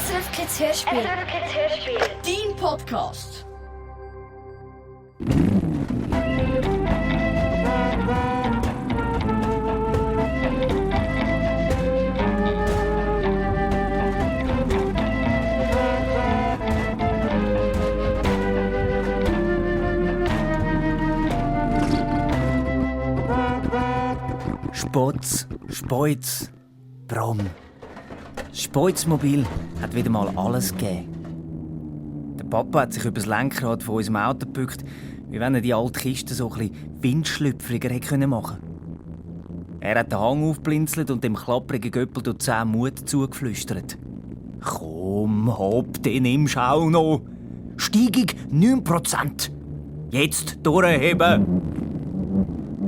SRF Kids Hörspiel. SRF Kids Hörspiel. Dein Podcast. Spotz, Speuz, Brom. Das Speuzmobil hat wieder mal alles gegeben. Der Papa hat sich über das Lenkrad von unserem Auto gebückt, wie wenn er die alte Kiste so ein bisschen windschlüpfriger hätte machen können. Er hat den Hang aufgeblinzelt und dem klapprigen Göppel durch 10 Mut zugeflüstert. «Komm, hopp, den nimmst du auch noch. Steigung 9%. Jetzt durchheben!»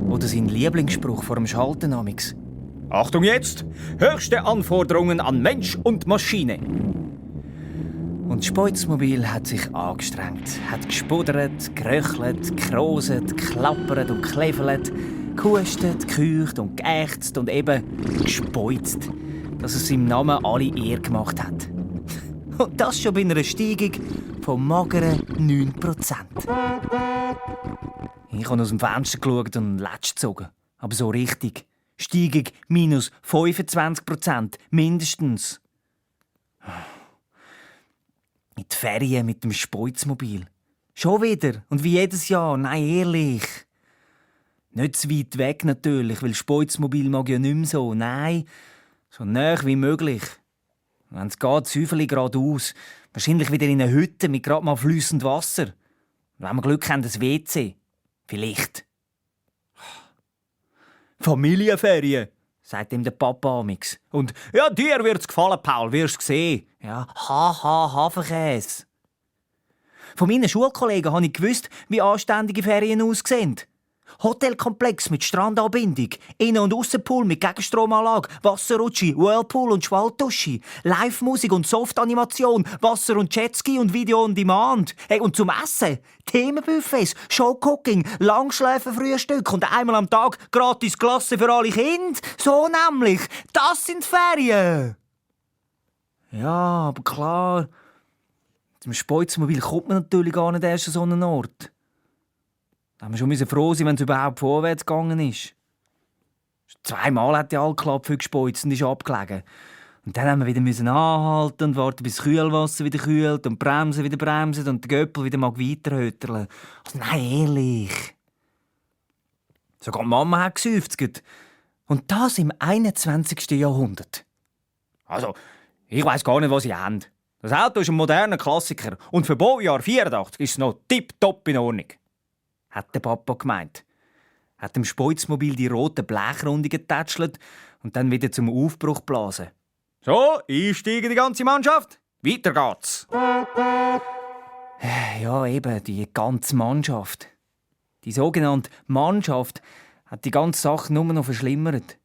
Oder sein Lieblingsspruch vor dem Schalten amix. «Achtung jetzt! Höchste Anforderungen an Mensch und Maschine!» Und das Speuzmobil hat sich angestrengt, hat gespuddert, geröchelt, gekroset, geklappert und gekläfelt, gehustet, gekeucht und geächzt und eben gespeuzt, dass es seinem Namen alle Ehre gemacht hat. Und das schon bei einer Steigung von mageren 9%. Ich habe aus dem Fenster geschaut und Letsch gezogen. Aber so richtig. Steigung minus 25%. Mindestens. In die Ferien mit dem Speuzmobil. Schon wieder. Und wie jedes Jahr. Nein, ehrlich. Nicht zu weit weg natürlich, weil Speuzmobil mag ja nicht mehr so. Nein, so nah wie möglich. Wenn es geht, Säufeli geradeaus. Wahrscheinlich wieder in einer Hütte mit gerade mal fließend Wasser. Wenn wir Glück haben, ein WC. Vielleicht. Familienferien, sagt ihm der Papa amix. Und ja, dir wird's gefallen, Paul, wirst sehen. Ja, Hafenkäse. Von meinen Schulkollegen habe ich gewusst, wie anständige Ferien aussehen. Hotelkomplex mit Strandanbindung, Innen- und Aussenpool mit Gegenstromanlage, Wasserrutsche, Whirlpool und Schwaltuschi, Live-Musik und Softanimation, Wasser- und Jetski und Video on Demand. Hey, und zum Essen Themenbuffets, Showcooking, Langschläferfrühstück und einmal am Tag gratis Klasse für alle Kinder. So nämlich, das sind Ferien. Ja, aber klar, zum Speuzmobil kommt man natürlich gar nicht erst an so einen Ort. Da mussten wir schon froh sein, wenn es überhaupt vorwärts gegangen ist. 2-mal hat die Alklappe gespeuzt und ist abgelegen. Und dann mussten wir wieder anhalten und warten, bis das Kühlwasser wieder kühlt und die Bremse wieder bremsen und der Göppel wieder weiterhöterle. Also nein, ehrlich. Sogar die Mama hat gesäufzt. Und das im 21. Jahrhundert. Also, ich weiss gar nicht, was sie haben. Das Auto ist ein moderner Klassiker und für Baujahr 84 ist es noch tipptopp in Ordnung. Hat der Papa gemeint. Hat dem Speuzmobil die roten Blechrundungen getätschelt und dann wieder zum Aufbruch geblasen. So, einsteigen die ganze Mannschaft. Weiter geht's. Ja, eben, die ganze Mannschaft. Die sogenannte Mannschaft hat die ganze Sache nur noch verschlimmert.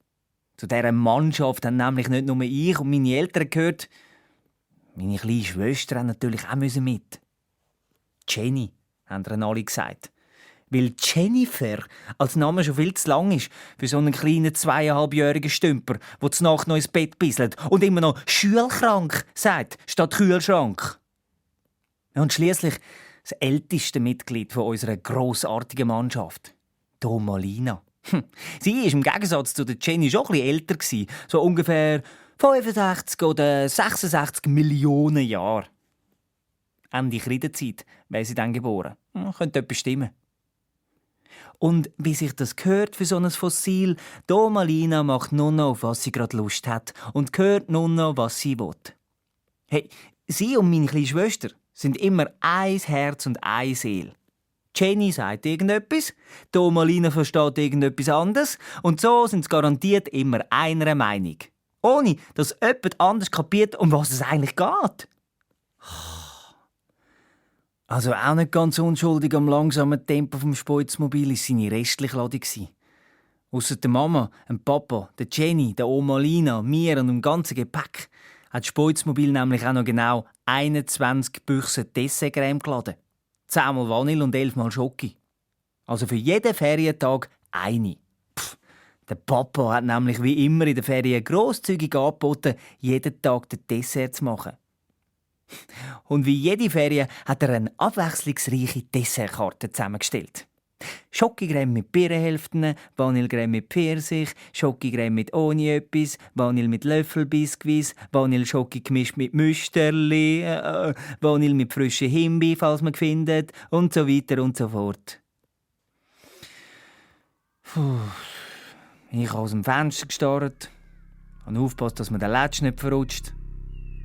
Zu dieser Mannschaft haben nämlich nicht nur ich und meine Eltern gehört. Meine kleine Schwester haben natürlich auch mit. Jenny, haben ihnen alle gesagt. Weil Jennifer als Name schon viel zu lang ist für so einen kleinen 2,5-jährigen Stümper, der zur Nacht noch ins Bett bisselt und immer noch «schulkrank» sagt, statt «Kühlschrank». Und schliesslich das älteste Mitglied unserer grossartigen Mannschaft, Domalina. Sie war im Gegensatz zu der Jenny schon ein bisschen älter, so ungefähr 65 oder 66 Millionen Jahre. Ende Kreidezeit wäre sie dann geboren. Könnte etwas stimmen. Und wie sich das gehört für so ein Fossil, Domalina macht nur noch, auf was sie gerade Lust hat und hört nur noch, was sie will. Hey, sie und meine kleine Schwester sind immer ein Herz und eine Seele. Jenny sagt irgendetwas, Domalina versteht irgendetwas anderes und so sind sie garantiert immer einer Meinung. Ohne, dass jemand anders kapiert, um was es eigentlich geht. Also auch nicht ganz unschuldig am langsamen Tempo vom Speuzmobil war seine restliche Ladung. Ausser der Mama, dem Papa, der Jenny, der Oma Lina, mir und dem ganzen Gepäck hat das Speuzmobil nämlich auch noch genau 21 Büchsen Dessertcreme geladen. 10-mal Vanille und 11-mal Schoki. Also für jeden Ferientag eine. Der Papa hat nämlich wie immer in den Ferien grosszügig angeboten, jeden Tag den Dessert zu machen. Und wie jede Ferien hat er eine abwechslungsreiche Dessertkarte zusammengestellt. Schokocreme mit Birnenhälften, Vanillecreme mit Pfirsich, Schokocreme mit ohne etwas, Vanille mit Löffelbiskuits, Vanilleschoki gemischt mit Müsterli, Vanille mit frischen Himbeer, falls man findet, und so weiter und so fort. Puh. Ich habe aus dem Fenster gestarrt, habe aufgepasst, dass mir der Latsch nicht verrutscht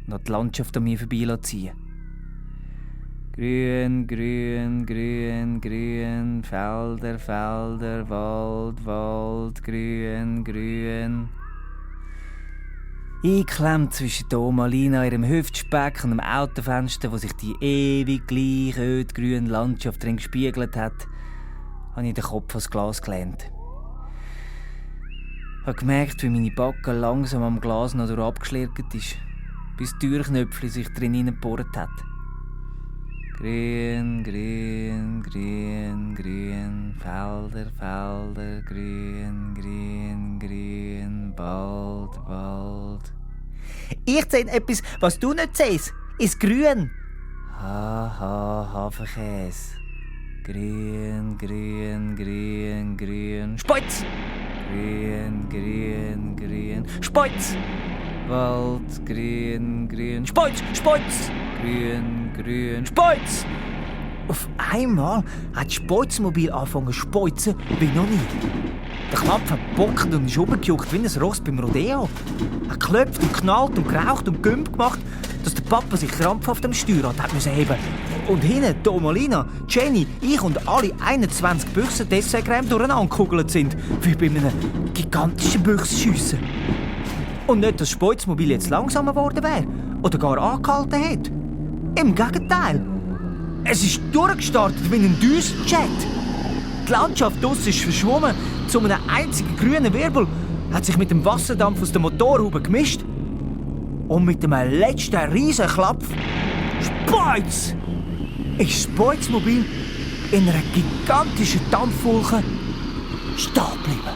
und habe die Landschaft an mir vorbeiziehen. Grün, grün, grün, grün, Felder, Felder, Wald, Wald, grün, grün. Eingeklemmt zwischen der Oma Lina, ihrem Hüftspeck und dem Autofenster, wo sich die ewig gleich ödgrüne Landschaft drin gespiegelt hat, habe ich den Kopf ans Glas gelehnt. Ich habe gemerkt, wie meine Backe langsam am Glas noch abgeschlirrt ist, bis die Türknöpfchen sich drin hineingebohrt hat. Grün, grün, grün, grün, Felder, Felder, grün, grün, grün, Wald, Wald. Ich sehe etwas, was du nicht siehst. Ist grün. Haha, Hafenkäse. Grün, grün, grün, grün. Speuz! Grün, grün, grün. Speuz! Wald, grün, grün. Speuz, Speuz! Grün, grün, Speuz! Auf einmal hat das Speuzmobil angefangen zu speuzen wie noch nie. Der Knopf hat gebockt und ist rumgejuckt wie ein Ross beim Rodeo. Er hat geklopft und knallt und geraucht und Gümp gemacht, dass der Papa sich krampfhaft am Steuerrad hat müssen heben. Und hinten die Oma Lina, Jenny, ich und alle 21 Büchsen Dessertcreme durcheinander gekugelt sind, wie bei einem gigantischen Büchsenschiessen. Und nicht, dass das Speuzmobil jetzt langsamer geworden wäre oder gar angehalten hat. Im Gegenteil. Es ist durchgestartet wie ein Düsenjet. Die Landschaft draussen ist verschwommen zu einem einzigen grünen Wirbel, hat sich mit dem Wasserdampf aus der Motorhaube gemischt. Und mit dem letzten riesen Klapp Speuz! Ist das Speuzmobil in einer gigantischen Dampfwolke stehen geblieben.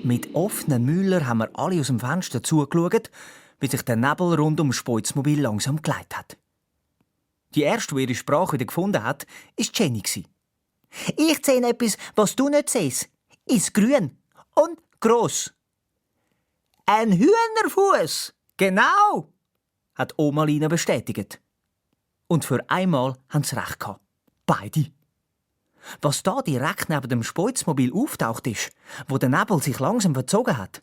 Mit offenen Müller haben wir alle aus dem Fenster zugeschaut, wie sich der Nebel rund um das Speuzmobil langsam geleitet hat. Die erste, die ihre Sprache wieder gefunden hat, war Jenny. Ich sehe etwas, was du nicht siehst. Ist grün und gross. Ein Hühnerfuß. Genau, hat Oma Lina bestätigt. Und für einmal haben sie recht gehabt. Beide. Was da direkt neben dem Speuzmobil auftaucht ist, wo der Nebel sich langsam verzogen hat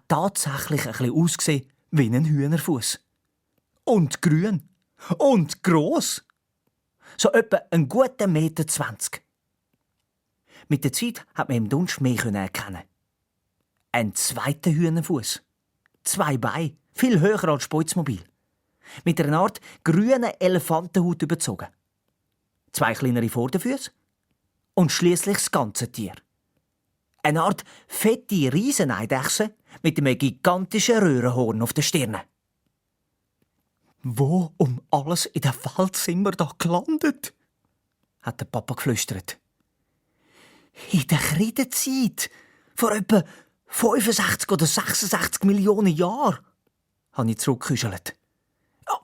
tatsächlich ein bisschen ausgesehen wie ein Hühnerfuß. Und grün. Und gross. So etwa einen guten 1,20 Meter. Mit der Zeit hat man im Dunst mehr erkennen. Ein zweiter Hühnerfuß. 2 Beine, viel höher als das Speuzmobil. Mit einer Art grünen Elefantenhaut überzogen. 2 kleinere Vorderfüße und schließlich das ganze Tier. Eine Art fette Rieseneidechse mit einem gigantischen Röhrenhorn auf der Stirn. Wo um alles in der Welt sind wir da gelandet? Hat der Papa geflüstert. In der Kreidezeit, vor etwa 65 oder 66 Millionen Jahren, habe ich zurückgeküschelt.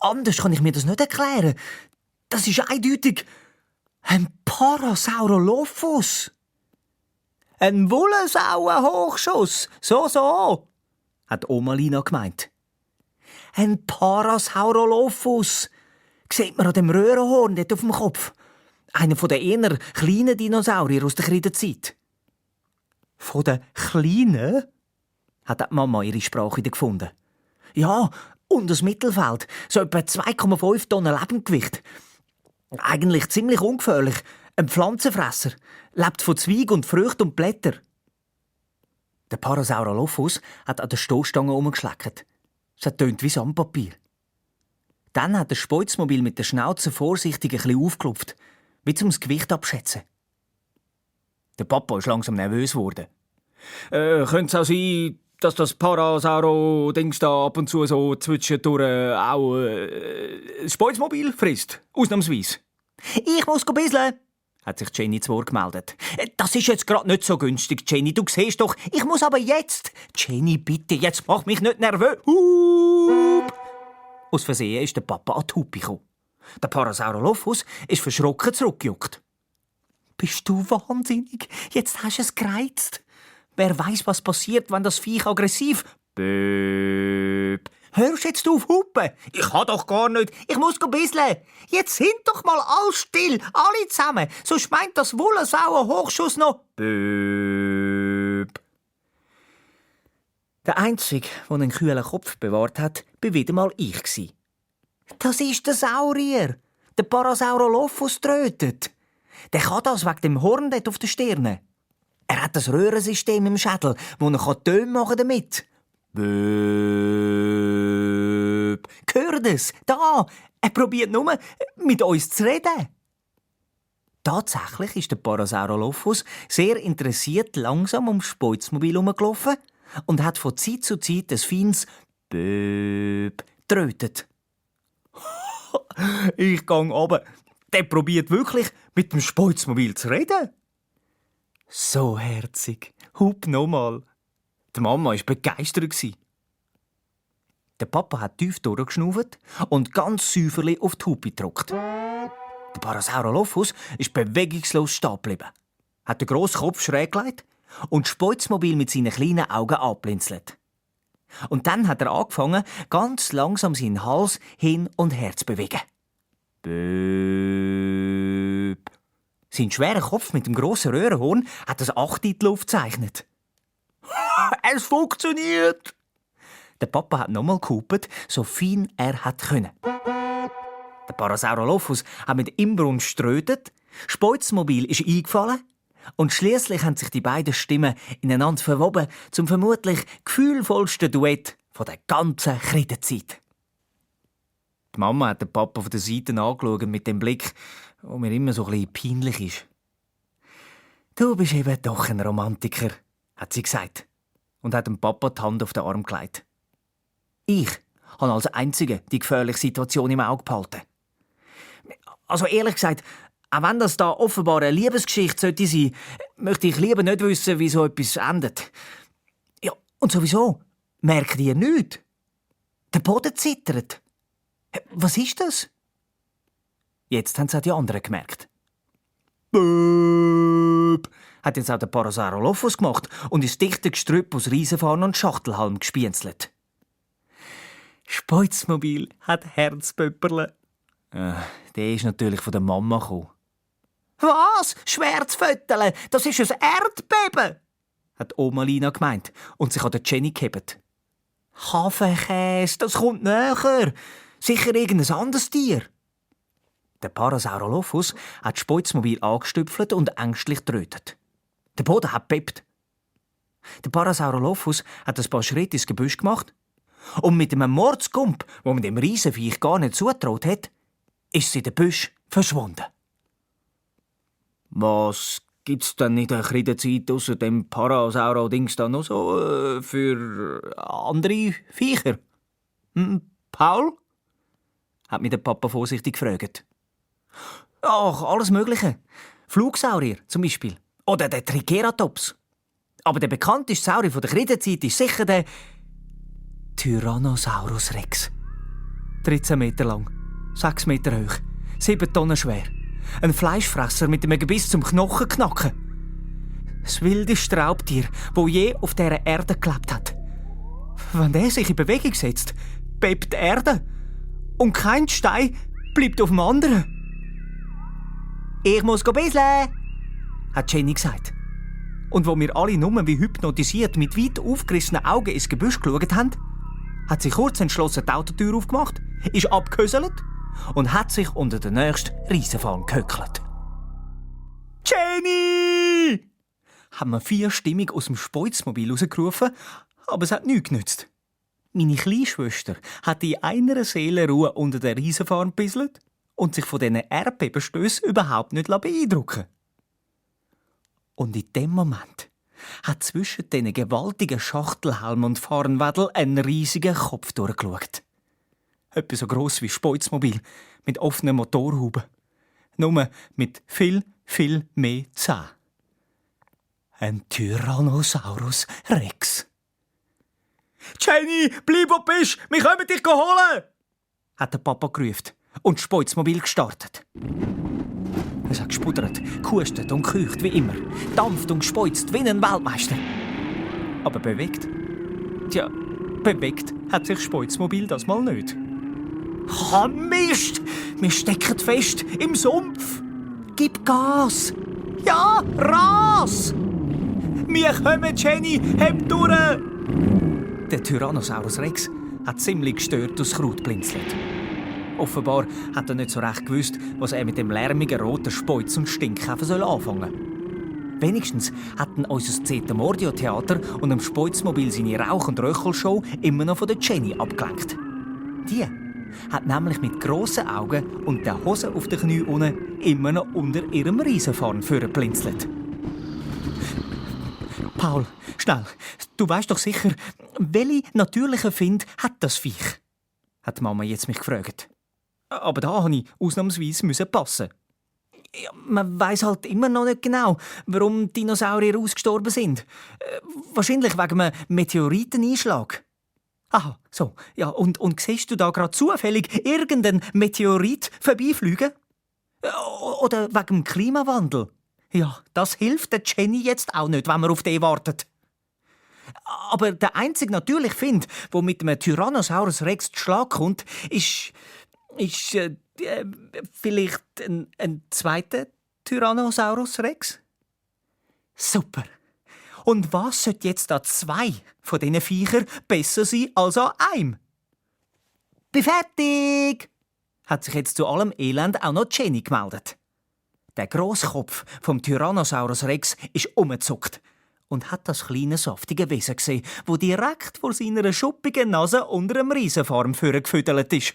Anders kann ich mir das nicht erklären. Das ist eindeutig ein Parasaurolophus. Ein Wollensauenhochschuss. So, hat Oma Lina gemeint. Ein Parasaurolophus. Sieht man an dem Röhrenhorn dort auf dem Kopf. Einer der eher kleinen Dinosaurier aus der Kreidezeit. Von den kleinen? Hat die Mama ihre Sprache wieder gefunden. Ja, und das Mittelfeld. So etwa 2,5 Tonnen Lebendgewicht. Eigentlich ziemlich ungefährlich. Ein Pflanzenfresser. Lebt von Zweig und Früchten und Blättern. Der Parasaurolophus hat an der Stoßstange herumgeschleckt. Es tönt wie Sandpapier. Dann hat das Speuzmobil mit der Schnauze vorsichtig ein bisschen aufgeklopft, wie zum das Gewicht abschätzen. Der Papa ist langsam nervös geworden. Könnte es auch sein, dass das Parasauro-Dings da ab und zu so zwischendurch auch das Speuzmobil frisst? Ausnahmsweise. Ich muss bisseln, hat sich Jenny zu Wort gemeldet. «Das ist jetzt gerade nicht so günstig, Jenny. Du siehst doch, ich muss aber jetzt. Jenny, bitte, jetzt mach mich nicht nervös. Hup!» Aus Versehen ist der Papa an die Hupe gekommen. Der Parasaurolophus ist verschrocken zurückgejuckt. «Bist du wahnsinnig? Jetzt hast du es gereizt. Wer weiß, was passiert, wenn das Viech aggressiv...» «Böp! Hörst jetzt auf hupen? Ich kann doch gar nicht. Ich muss bisseln. Jetzt sind doch mal alle still, alle zusammen. Sonst meint das Wollensauer Hochschuss noch...» «Böp!» Der Einzige, der einen kühlen Kopf bewahrt hat, war wieder mal ich. «Das ist der Saurier. Der Parasaurolophus trötet. Der kann das wegen dem Horn dort auf der Stirne. Er hat das Röhrensystem im Schädel, wo er Töne machen damit. Böp. Hört es? Da! Er probiert nur, mit uns zu reden.» Tatsächlich ist der Parasaurolophus sehr interessiert langsam ums Speuzmobil herumgelaufen und hat von Zeit zu Zeit ein feines Böp trötet. Ich gang runter. Der probiert wirklich, mit dem Speuzmobil zu reden. So herzig. Hup nochmal. Die Mama war begeistert. Der Papa hat tief durchgeschnauft und ganz säuferlich auf die Hupe gedrückt. Der Parasaurolophus ist bewegungslos stehen geblieben, hat den grossen Kopf schräg gelegt und das Speuzmobil mit seinen kleinen Augen angeblinzelt. Und dann hat er angefangen, ganz langsam seinen Hals hin und her zu bewegen. Böp. Sein schwerer Kopf mit dem grossen Röhrenhorn hat das 8 in die Luft gezeichnet. Es funktioniert! Der Papa hat nochmal gehupet, so fein er hat können. Der Parasaurolophus hat mit Inbrunst strötet, das Speuzmobil ist eingefallen und schließlich haben sich die beiden Stimmen ineinander verwoben zum vermutlich gefühlvollsten Duett der ganzen Kreidezeit. Die Mama hat den Papa von der Seite angeschaut mit dem Blick, der mir immer so ein bisschen peinlich ist. «Du bist eben doch ein Romantiker», hat sie gesagt und hat dem Papa die Hand auf den Arm gelegt. Ich habe als Einziger die gefährliche Situation im Auge behalten. Also ehrlich gesagt, auch wenn das da offenbar eine Liebesgeschichte sollte sein, möchte ich lieber nicht wissen, wie so etwas endet. Ja, und sowieso, merkt ihr nichts? Der Boden zittert. Was ist das? Jetzt haben es auch die anderen gemerkt. Böp, hat jetzt auch der Parasaurolophus gemacht und ins dichte Gestrüpp aus Riesenfarn und Schachtelhalm gespienzelt. Speuzmobil hat Herzpöpperle. Der ist natürlich von der Mama gekommen. «Was? Schwärzfötterle? Das ist ein Erdbeben!» hat Oma Lina gemeint und sich an der Jenny gehebt. «Hafenkäse, das kommt näher. Sicher irgendein anderes Tier.» Der Parasaurolophus hat das Speuzmobil angestöpfelt und ängstlich trötet. Der Boden hat gepeppt. Der Parasaurolophus hat ein paar Schritte ins Gebüsch gemacht und mit einem Mordsgump, wo man dem Riesenviech gar nicht zutraut hat, ist sie in den Büsch verschwunden. Was gibt's denn in der Kreidezeit ausser dem Parasauro-Dings da noch so für andere Viecher? Paul? Hat mich der Papa vorsichtig gefragt. Ach, alles Mögliche. Flugsaurier zum Beispiel. Oder der Triceratops. Aber der bekannteste Saurier der Kreidezeit ist sicher der Tyrannosaurus Rex. 13 Meter lang, 6 Meter hoch, 7 Tonnen schwer. Ein Fleischfresser mit einem Gebiss zum Knochenknacken. Das wildeste Raubtier, das je auf dieser Erde gelebt hat. Wenn der sich in Bewegung setzt, bebt die Erde. Und kein Stein bleibt auf dem anderen. «Ich muss bisseln», hat Jenny gesagt. Und wo wir alle nur wie hypnotisiert mit weit aufgerissenen Augen ins Gebüsch geschaut haben, hat sie kurz entschlossen die Autotür aufgemacht, ist abgehöselt und hat sich unter den nächsten Riesenfarn gehöckelt. «Jenny!» haben wir vierstimmig aus dem Speuzmobil rausgerufen, aber es hat nichts genützt. Meine Kleinschwester hat in einer Seelenruhe unter der Riesenfarn gebisselt und sich von diesen Erdbebenstössen überhaupt nicht beeindrucken lassen. Und in dem Moment hat zwischen diesen gewaltigen Schachtelhelm und Farnwedel ein riesiger Kopf durchgeschaut. Etwa so gross wie Speuzmobil, mit offenen Motorhuben. Nur mit viel, viel mehr Zähne. Ein Tyrannosaurus Rex. «Jenny, bleib wo du bist! Wir kommen dich holen!» hat der Papa gerufen und das Speuzmobil gestartet. Es hat gespuddert, gehustet und gekeucht wie immer, dampft und gespeuzt wie ein Weltmeister. Aber bewegt? Tja, bewegt hat sich das Speuzmobil das mal nicht. «Ah, Mist! Wir stecken fest im Sumpf! Gib Gas! Ja, Ras! Wir kommen, Jenny! Heb durch!» Der Tyrannosaurus Rex hat ziemlich gestört durchs Kraut blinzelt. Offenbar hat er nicht so recht gewusst, was er mit dem lärmigen roten Speuz und Stinkkäfer anfangen soll. Wenigstens hatten unser Zetamordio-Theater und dem Speuzmobil seine Rauch- und Röchelshow immer noch von der Jenny abgelenkt. Die hat nämlich mit grossen Augen und der Hose auf den Knie unten immer noch unter ihrem Riesenfarn vorgeblinzelt. «Paul, schnell, du weißt doch sicher, welche natürliche Find hat das Viech?» hat Mama jetzt mich gefragt. Aber da musste ich ausnahmsweise passen. Ja, man weiss halt immer noch nicht genau, warum Dinosaurier ausgestorben sind. Wahrscheinlich wegen einem Meteoriteneinschlag. Aha, so. Ja, und siehst du da gerade zufällig irgendeinen Meteorit vorbeifliegen? Oder wegen dem Klimawandel? Ja, das hilft der Jenny jetzt auch nicht, wenn man auf den wartet. Aber der einzige natürliche Find, der mit einem Tyrannosaurus Rex zu Schlag kommt, ist vielleicht ein zweiter Tyrannosaurus Rex? Super. Und was sollte jetzt an 2 von diesen Viechern besser sein als an einem? «Bin fertig!» hat sich jetzt zu allem Elend auch noch Jenny gemeldet. Der Grosskopf vom Tyrannosaurus Rex ist umgezuckt und hat das kleine, saftige Wesen gesehen, wo direkt vor seiner schuppigen Nase unter einem Riesenfarm vorgefüttert ist.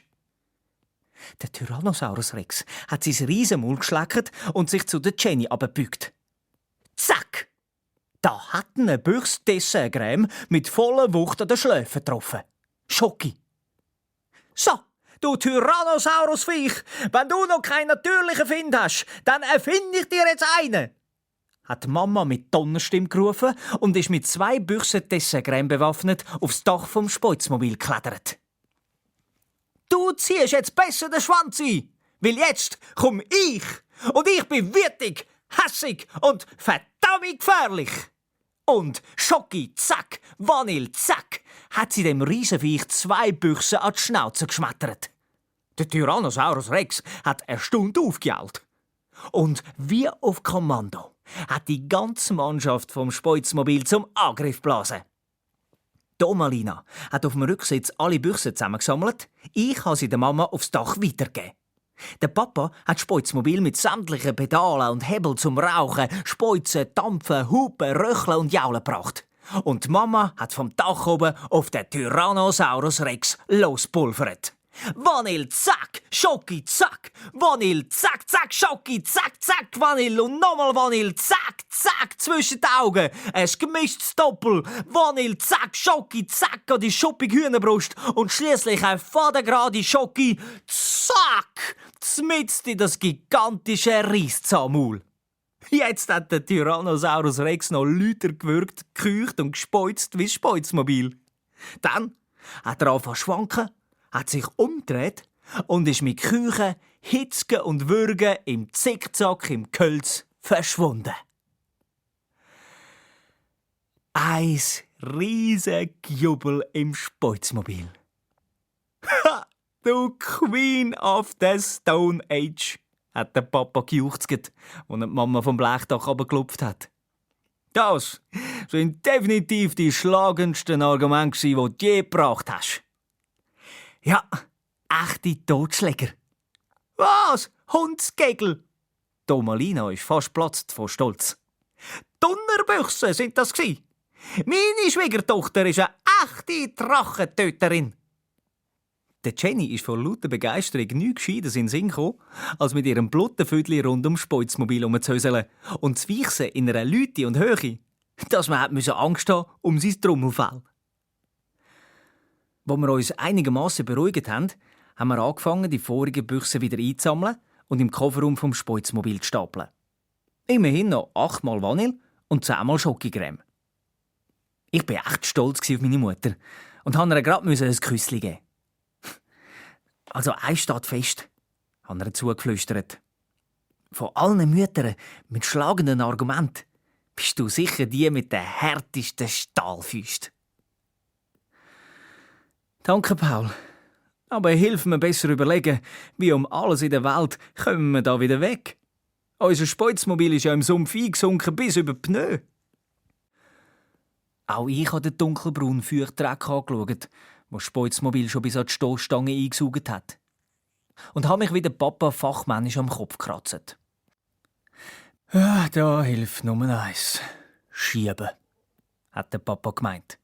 Der Tyrannosaurus Rex hat sein Riesenmaul geschleckt und sich zu der Jenny abgebückt. Zack! Da hat eine Büchse Dessertcreme mit voller Wucht an den Schläfen getroffen. Schoki. «So, du Tyrannosaurus-Viech, wenn du noch keinen natürlichen Find hast, dann erfinde ich dir jetzt einen!» hat Mama mit Donnerstimme gerufen und ist mit 2 Büchsen Dessertcreme bewaffnet aufs Dach vom Speuzmobil geklettert. «Du ziehst jetzt besser den Schwanz ein, weil jetzt komm ich und ich bin wütig, hässig und verdammt gefährlich!» Und Schoki, zack, Vanille, zack, hat sie dem Riesenviech 2 Büchsen an die Schnauze geschmettert. Der Tyrannosaurus Rex hat erstaunt aufgejault. Und wie auf Kommando hat die ganze Mannschaft vom Speuzmobil zum Angriff geblasen. Domalina hat auf dem Rücksitz alle Büchsen zusammengesammelt. Ich habe sie der Mama aufs Dach weitergegeben. Der Papa hat das Speuzmobil mit sämtlichen Pedalen und Hebel zum Rauchen, Speuzen, Dampfen, Hupen, Röcheln und Jaulen gebracht. Und die Mama hat vom Dach oben auf den Tyrannosaurus Rex lospulvert. Vanille, zack, Schoki, zack, Vanille, zack, zack, Schoki, zack, zack, Vanille und nochmal Vanille, zack, zack, zwischen den Augen. Ein gemischtes Doppel. Vanille, zack, Schoki, zack, an die schuppige Hühnerbrust und schließlich ein fadengerade Schoki, zack, zmitzt in das gigantische Reiszahnmaul. Jetzt hat der Tyrannosaurus Rex noch lauter gewürgt, gekeucht und gespeuzt wie das Speuzmobil. Dann hat er angefangen zu schwanken, hat sich umgedreht und ist mit Küchen, Hitzgen und Würgen im Zickzack im Gehölz verschwunden. Ein riesiges Jubel im Speuzmobil. «Ha, du Queen of the Stone Age!» hat der Papa gejuchzt, als die Mama vom Blechdach runtergelupft hat. «Das sind definitiv die schlagendsten Argumente, die du je gebracht hast.» «Ja, echte Totschläger.» «Was? Hundsgegel?» Domalina ist fast platzt vor Stolz. «Donnerbüchse sind das gsi. Meine Schwiegertochter ist eine echte Drachentöterin.» Der Jenny ist vor lauter Begeisterung nichts Gescheites in den Sinn gekommen, als mit ihrem Bluttenfüdli rund ums Speuzmobil herumzuhöseln und zu weichen in einer Lüte und Höhe, dass man Angst haben um sein Trommelfell. Als wir uns einigermaßen beruhigt haben, haben wir angefangen, die vorigen Büchsen wieder einzusammeln und im Kofferraum vom Speuzmobil zu stapeln. Immerhin noch 8-mal Vanille und 10-mal Schokocreme. Ich war echt stolz auf meine Mutter und musste ihr gerade ein Küsschen geben. Also eins steht fest, hat er zugeflüstert. Von allen Müttern mit schlagenden Argumenten bist du sicher die mit den härtesten Stahlfüßen. Danke, Paul. Aber hilf mir besser überlegen, wie um alles in der Welt kommen wir da wieder weg. Unser Speuzmobil ist ja im Sumpf eingesunken bis über die Pneu. Auch ich habe den dunkelbraunen Feuchtdreck angeschaut, wo das Speuzmobil schon bis an die Stoßstange eingesaugt hat. Und habe mich wie der Papa fachmännisch am Kopf gekratzt. Ja, da hilft nur eins. Schieben, hat der Papa gemeint.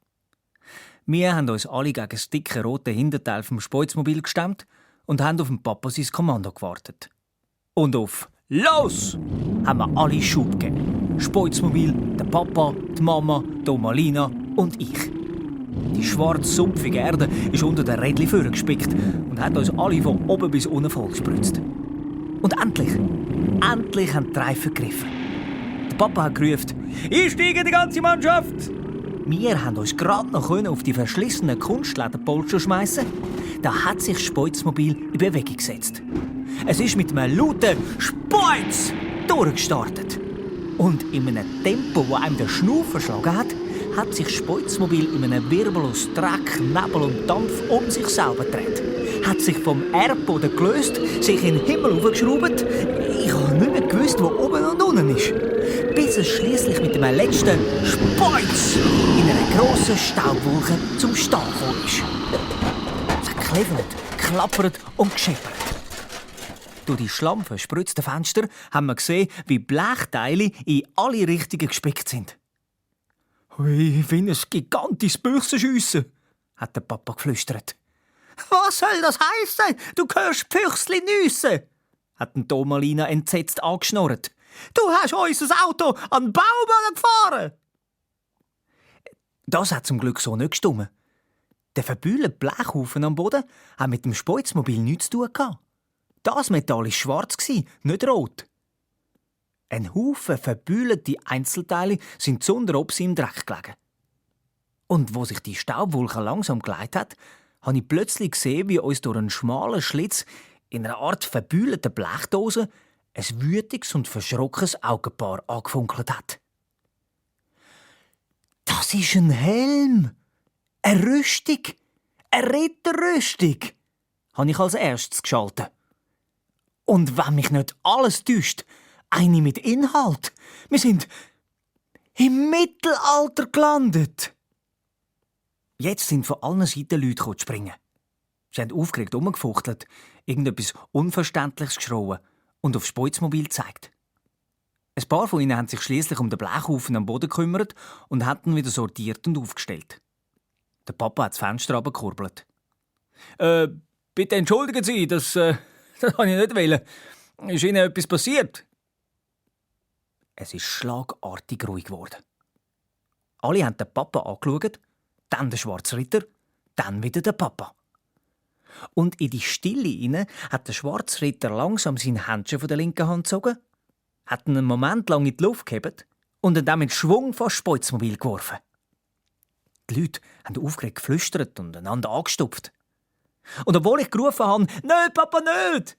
Wir haben uns alle gegen das dicke rote Hinterteil vom Speuzmobil gestemmt und haben auf den Papa sein Kommando gewartet. Und auf «Los!» haben wir alle Schub gegeben. Speuzmobil, der Papa, die Mama, die Malina und ich. Die schwarze, sumpfige Erde ist unter den Rädchen vorgespickt und hat uns alle von oben bis unten vollgespritzt. Und endlich haben die Reifen gegriffen. Der Papa hat gerufen: «Einsteigen, die ganze Mannschaft!» Wir haben uns gerade noch auf die verschlissenen Kunstlederpolster schmeißen. Da hat sich das Speuzmobil in Bewegung gesetzt. Es ist mit einem lauten «Speuz!» durchgestartet. Und in einem Tempo, das einem den Schnuff verschlagen hat sich das Speuzmobil in einem Wirbel aus Dreck, Nebel und Dampf um sich selber gedreht. Hat sich vom Erdboden gelöst, sich in den Himmel hochgeschraubt. Ich habe nicht mehr gewusst, wo oben und unten ist. Bis es schliesslich mit dem letzten «Speuz!» in einer grossen Staubwolke zum Stehen gekommen ist. Es hat geklettert, geklappert und gescheppert. Durch die schlammverspritzten Fenster haben wir gesehen, wie Blechteile in alle Richtungen gespickt sind. «Hui, wie ein gigantisches Büchsenschiessen!» hat der Papa geflüstert. «Was soll das heissen? Du hörst Füchsli nüssen!» hat Malina entsetzt angeschnurrt. «Du hast unser Auto an den Baum gefahren!» Das hat zum Glück so nicht gestimmt. Der verbühlte Blechhaufen am Boden hat mit dem Speuzmobil nichts zu tun. Das Metall war schwarz, nicht rot. Ein Haufen verbühlte Einzelteile sind sonderobs im Dreck gelegen. Und wo sich die Staubwolke langsam geleitet hat, habe ich plötzlich gesehen, wie uns durch einen schmalen Schlitz in einer Art verbühlter Blechdose ein wütiges und verschrockenes Augenpaar angefunkelt hat. «Das ist ein Helm! Eine Rüstung! Eine Ritterrüstung!» habe ich als erstes geschaltet. Und wenn mich nicht alles täuscht, eine mit Inhalt. Wir sind im Mittelalter gelandet. Jetzt sind von allen Seiten Leute springen. Sie haben aufgeregt herumgefuchtelt, irgendetwas Unverständliches geschrien und aufs Speuzmobil gezeigt. Ein paar von ihnen haben sich schließlich um den Blechhaufen am Boden gekümmert und hatten wieder sortiert und aufgestellt. Der Papa hat das Fenster runtergekurbelt. «Bitte entschuldigen Sie, das wollte ich nicht. Ist Ihnen etwas passiert?» Es ist schlagartig ruhig geworden. Alle haben den Papa angeschaut, dann den Schwarzen Ritter, dann wieder den Papa. Und in die Stille hinein hat der Schwarze Ritter langsam sein Händchen von der linken Hand gezogen, hat ihn einen Moment lang in die Luft gehoben und ihn dann mit Schwung vor das Speuzmobil geworfen. Die Leute haben aufgeregt geflüstert und einander angestupft. Und obwohl ich gerufen habe, «Nicht, Papa, nicht!»,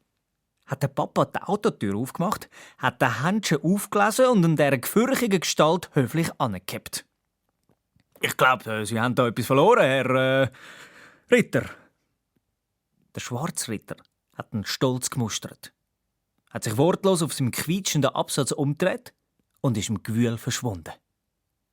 hat der Papa die Autotür aufgemacht, hat den Händchen aufgelesen und in dieser gefürchigen Gestalt höflich angehabt. «Ich glaube, Sie haben da etwas verloren, Herr Ritter.» Der Schwarze Ritter hat ihn stolz gemustert, hat sich wortlos auf seinem quietschenden Absatz umgedreht und ist im Gewühl verschwunden.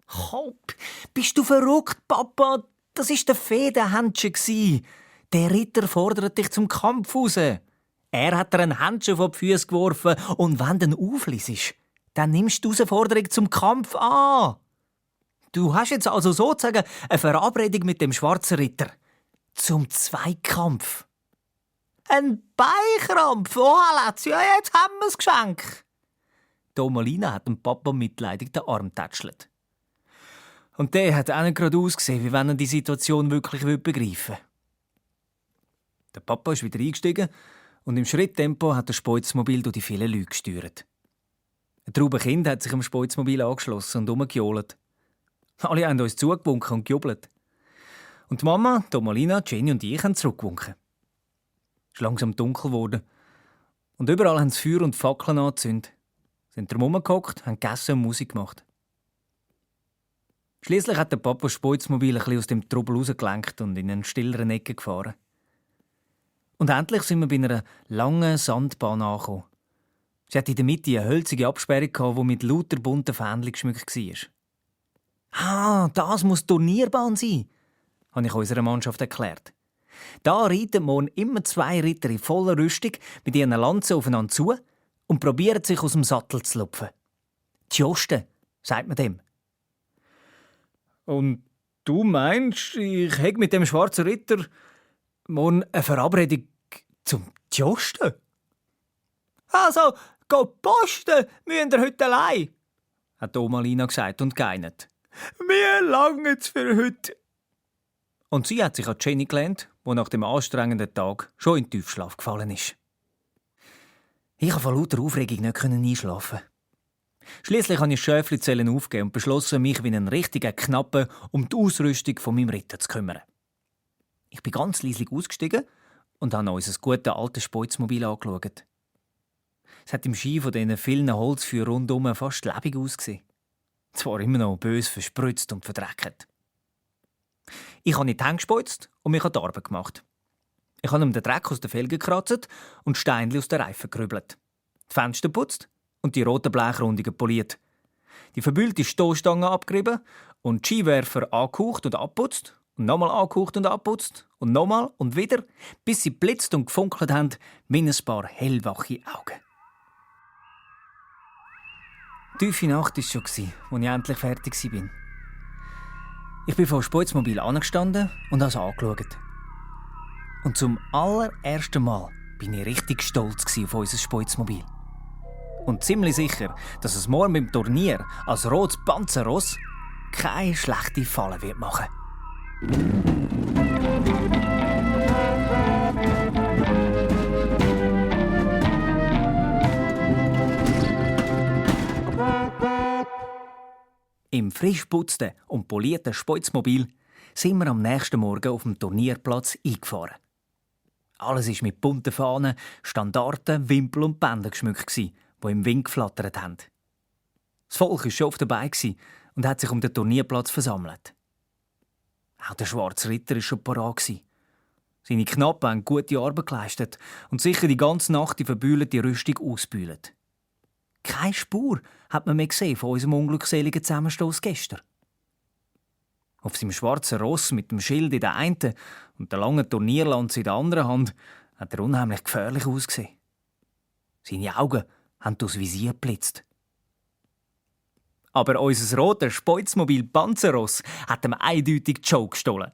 «Hopp, bist du verrückt, Papa? Das war der Federhändchen. Der Ritter fordert dich zum Kampf raus. Er hat dir ein Händchen vor die Füße geworfen und wenn du ihn aufliest, dann nimmst du die Herausforderung zum Kampf an. Du hast jetzt also sozusagen eine Verabredung mit dem Schwarzen Ritter. Zum Zweikampf. Ein Beinkrampf? Oh, Alex, ja, jetzt haben wir das Geschenk. Malina hat dem Papa mitleidig den Arm tätschelt. Und der hat auch nicht gerade ausgesehen, wie wenn er die Situation wirklich begreifen will. Der Papa ist wieder eingestiegen und im Schritttempo hat das Speuzmobil durch die vielen Leute gesteuert. Ein Traube Kind hat sich am Speuzmobil angeschlossen und rumgejohlt. Alle haben uns zugewunken und gejubelt. Und die Mama, Domalina, Jenny und ich haben zurückgewunken. Es ist langsam dunkel geworden. Und überall haben sie Feuer und Fackeln angezündet. Sind drum herumgehockt, haben gegessen und Musik gemacht. Schliesslich hat der Papa das Speuzmobil ein bisschen aus dem Trubel rausgelenkt und in eine stillere Ecke gefahren. Und endlich sind wir bei einer langen Sandbahn angekommen. Sie hatte in der Mitte eine hölzige Absperrung, die mit lauter bunten Fähnchen geschmückt war. «Ah, das muss die Turnierbahn sein», habe ich unserer Mannschaft erklärt. Da reiten morgen immer 2 Ritter in voller Rüstung mit ihren Lanzen aufeinander zu und probieren sich aus dem Sattel zu lupfen. «Die Josten», sagt man dem. «Und du meinst, ich hätte mit dem schwarzen Ritter morgen eine Verabredung zum Josten?» «Also, go posten müsst ihr heute allein», hat Omalina gesagt und geeinert. «Wir langen's für heute.» Und sie hat sich an Jenny gelehnt, die nach dem anstrengenden Tag schon in den Tiefschlaf gefallen ist. Ich konnte vor lauter Aufregung nicht einschlafen. Schliesslich habe ich das Schäflizellen aufgegeben und beschlossen, mich wie einen richtigen Knappen um die Ausrüstung von meinem Ritter zu kümmern. Ich bin ganz leislich ausgestiegen und habe unser gutes altes Speuzmobil angeschaut. Es hat im Schein von diesen vielen Holzfeuern rundum fast lebendig ausgesehen. Zwar immer noch bös verspritzt und verdreckt. Ich habe in die Hände gespeuzt und mich an die Arbeit gemacht. Ich habe ihm den Dreck aus den Felgen gekratzt und Steinchen aus den Reifen gerübelt. Die Fenster putzt und die roten Blechrundungen poliert. Die verbühlte Stoßstange abgerieben und die Skiwerfer angehaucht und abputzt und nochmal angehaucht und abputzt und nochmal und wieder, bis sie blitzt und gefunkelt haben wie ein paar hellwache Augen. Die tiefe Nacht war schon, als ich endlich fertig war. Ich bin vor dem Speuzmobil angestanden und habe es angeschaut. Und zum allerersten Mal bin ich richtig stolz auf unser Speuzmobil. Und ziemlich sicher, dass es morgen beim Turnier als rotes Panzerross keine schlechte Falle wird machen. Im frisch geputzten und polierten Speuzmobil sind wir am nächsten Morgen auf dem Turnierplatz eingefahren. Alles war mit bunten Fahnen, Standarten, Wimpel und Bändern geschmückt, die im Wind geflattert haben. Das Volk war schon oft dabei und hat sich um den Turnierplatz versammelt. Auch der schwarze Ritter war schon parat. Seine Knappen haben gute Arbeit geleistet und sicher die ganze Nacht die verbühlte Rüstung ausgebühlt. Keine Spur hat man mehr gesehen von unserem unglückseligen Zusammenstoß gestern. Auf seinem schwarzen Ross mit dem Schild in der einen und der langen Turnierlanze in der anderen Hand hat er unheimlich gefährlich ausgesehen. Seine Augen haben durchs Visier geblitzt. Aber unser rotes Speuzmobil Panzerross hat ihm eindeutig die Show gestohlen.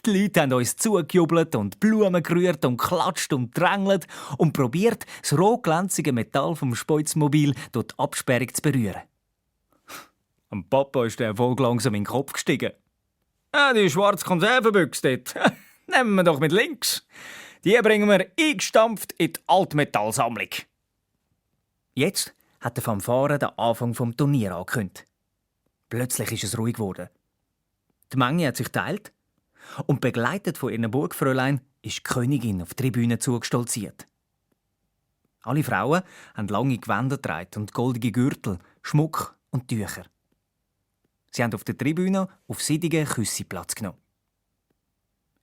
Die Leute haben uns zugejubelt und Blumen gerührt und klatscht und drängelt und probiert, das rotglänzige Metall vom Speuzmobil durch die Absperrung zu berühren. Am Papa ist der Erfolg langsam in den Kopf gestiegen. Die schwarze Konservenbüchse dort. Nehmen wir doch mit links. Die bringen wir eingestampft in die Altmetallsammlung. Jetzt hat der Fanfare den Anfang vom Turnier angekündigt. Plötzlich ist es ruhig geworden. Die Menge hat sich geteilt und begleitet von ihren Burgfräulein ist die Königin auf die Tribüne zugestolziert. Alle Frauen haben lange Gewänder getragen und goldige Gürtel, Schmuck und Tücher. Sie haben auf der Tribüne auf seidigen Küssen Platz genommen.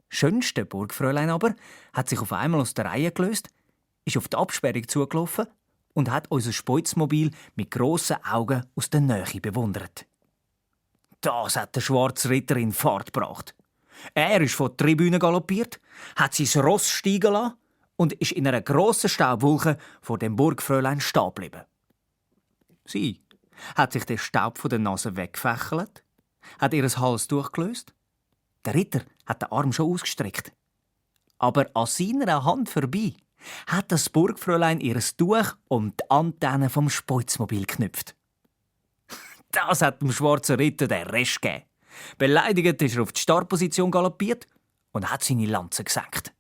Das schönste Burgfräulein aber hat sich auf einmal aus der Reihe gelöst, ist auf die Absperrung zugelaufen und hat unser Speuzmobil mit grossen Augen aus der Nähe bewundert. Das hat der schwarze Ritter in Fahrt gebracht. Er ist von der Tribüne galoppiert, hat sein Ross steigen lassen und ist in einer grossen Staubwolke vor dem Burgfräulein stehen geblieben. Sie hat sich den Staub von der Nase weggefächelt, hat ihr Halstuch gelöst. Der Ritter hat den Arm schon ausgestreckt. Aber an seiner Hand vorbei hat das Burgfräulein ihr Tuch um die Antenne vom Speuzmobil geknüpft. Das hat dem schwarzen Ritter den Rest gegeben. Beleidigt ist er auf die Startposition galoppiert und hat seine Lanze gesenkt.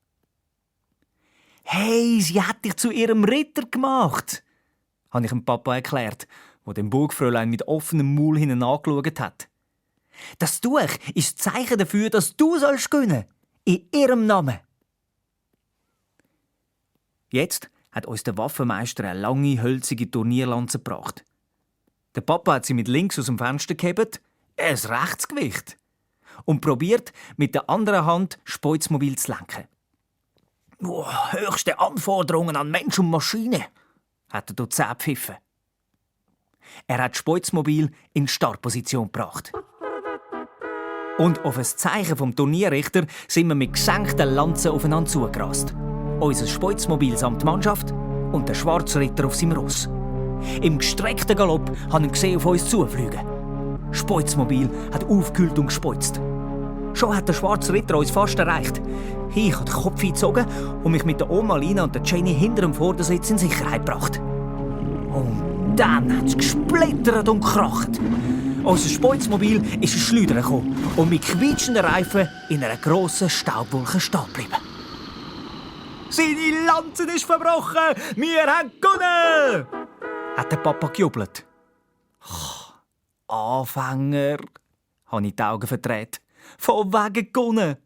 «Hey, sie hat dich zu ihrem Ritter gemacht!» habe ich dem Papa erklärt, wo dem Burgfräulein mit offenem Maul hinten angeschaut hat. Das Tuch ist das Zeichen dafür, dass du sollst gewinnen. In ihrem Namen. Jetzt hat uns der Waffenmeister eine lange, hölzige Turnierlanze gebracht. Der Papa hat sie mit links aus dem Fenster gehebt, ein Rechtsgewicht, und probiert, mit der anderen Hand Speuzmobil zu lenken. Höchste Anforderungen an Mensch und Maschine, hat der Dozent gepfiffen. Er hat das Speuzmobil in Startposition gebracht. Und auf ein Zeichen vom Turnierrichter sind wir mit gesenkten Lanzen aufeinander zugerast. Unser Speuzmobil samt Mannschaft und der Schwarzritter auf seinem Ross. Im gestreckten Galopp haben wir gesehen auf uns zufliegen. Das Speuzmobil hat aufgekühlt und gespeuzt. Schon hat der schwarze Ritter uns fast erreicht. Ich habe den Kopf eingezogen und mich mit der Oma Lina und der Jenny hinter dem Vordersitz in Sicherheit gebracht. Und dann hat es gesplittert und gekracht. Unser Speuzmobil ist ins Schleudern gekommen und mit quietschenden Reifen in einer grossen Staubwolke stehen geblieben. «Seine Lanze ist verbrochen! Wir haben gewonnen!» hat der Papa gejubelt. «Anfänger!» habe ich die Augen verdreht. «Von wegen gewonnen!»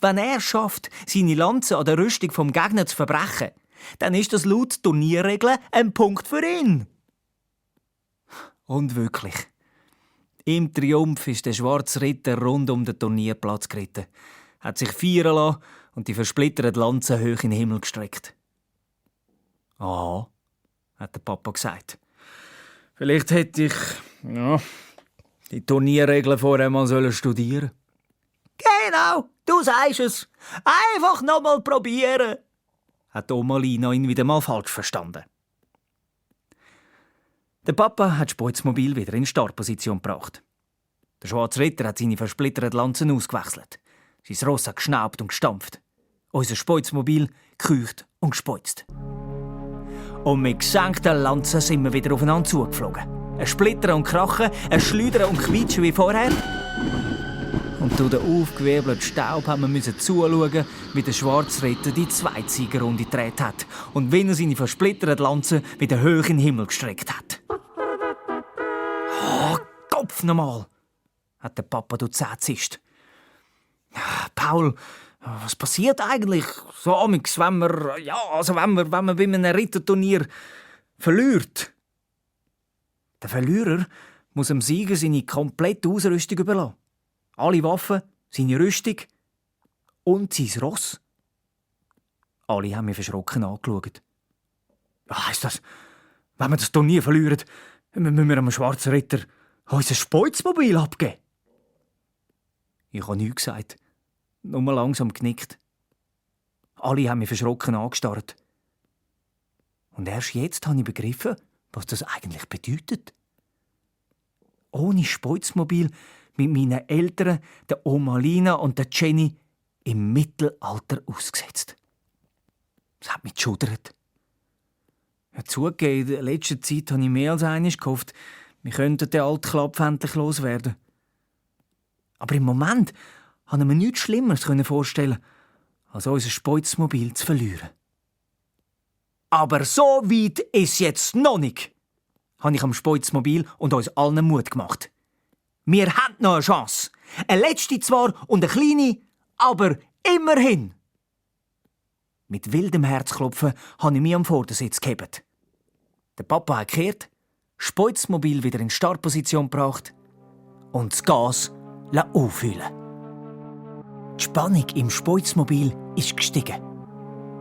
Wenn er schafft, seine Lanze an der Rüstung vom Gegner zu verbrechen, dann ist das laut Turnierregeln ein Punkt für ihn. Und wirklich. Im Triumph ist der schwarze Ritter rund um den Turnierplatz geritten, hat sich feiern lassen und die versplitterte Lanze hoch in den Himmel gestreckt. «Aha», hat der Papa gesagt. «Vielleicht hätte ich die Turnierregeln vorher mal studieren sollen.» «Genau, du sagst es. Einfach noch mal probieren», hat Oma Lina ihn wieder mal falsch verstanden. Der Papa hat das Speuzmobil wieder in Startposition gebracht. Der schwarze Ritter hat seine versplitterten Lanzen ausgewechselt. Sein Ross hat geschnaubt und gestampft. Unser Speuzmobil gekeucht und gespeuzt. Und mit gesenkten Lanzen sind wir wieder aufeinander zugeflogen. Ein Splittern und Krachen, ein Schleudern und Quietschen wie vorher. Und durch den aufgewirbelten Staub haben wir zuschauen, wie der schwarze Ritter die Zweitsiegerrunde gedreht hat und wie er seine versplitterten Lanzen wieder hoch in den Himmel gestreckt hat. «Oh, Kopf nochmal!» hat der Papa Dozent zischt. «Paul, was passiert eigentlich so amigs, wenn man bei einem Ritterturnier verliert?» Der Verlierer muss dem Sieger seine komplette Ausrüstung überlassen. Alle Waffen, seine Rüstung und sein Ross. Alle haben mich verschrocken angeschaut. «Heisst das, wenn wir das Turnier verlieren, müssen wir einem schwarzen Ritter unser Speuzmobil abgeben?» Ich habe nichts gesagt, nur langsam genickt. Alle haben mich verschrocken angestarrt. Und erst jetzt habe ich begriffen, was das eigentlich bedeutet. Ohne Speuzmobil mit meinen Eltern, der Oma Lina und der Jenny, im Mittelalter ausgesetzt. Das hat mich geschudert. Ja, zugegeben, in der letzten Zeit habe ich mehr als einmal gehofft, wir könnten den alten Klapp endlich loswerden. Aber im Moment konnte ich mir nichts Schlimmeres vorstellen, als unser Speuzmobil zu verlieren. Aber so weit ist jetzt noch nicht, habe ich am Speuzmobil und uns allen Mut gemacht. Wir haben noch eine Chance. Eine letzte zwar und eine kleine, aber immerhin. Mit wildem Herzklopfen habe ich mich am Vordersitz gehebt. Der Papa hat gekehrt, das Speuzmobil wieder in Startposition gebracht und das Gas auffüllen. Die Spannung im Speuzmobil ist gestiegen.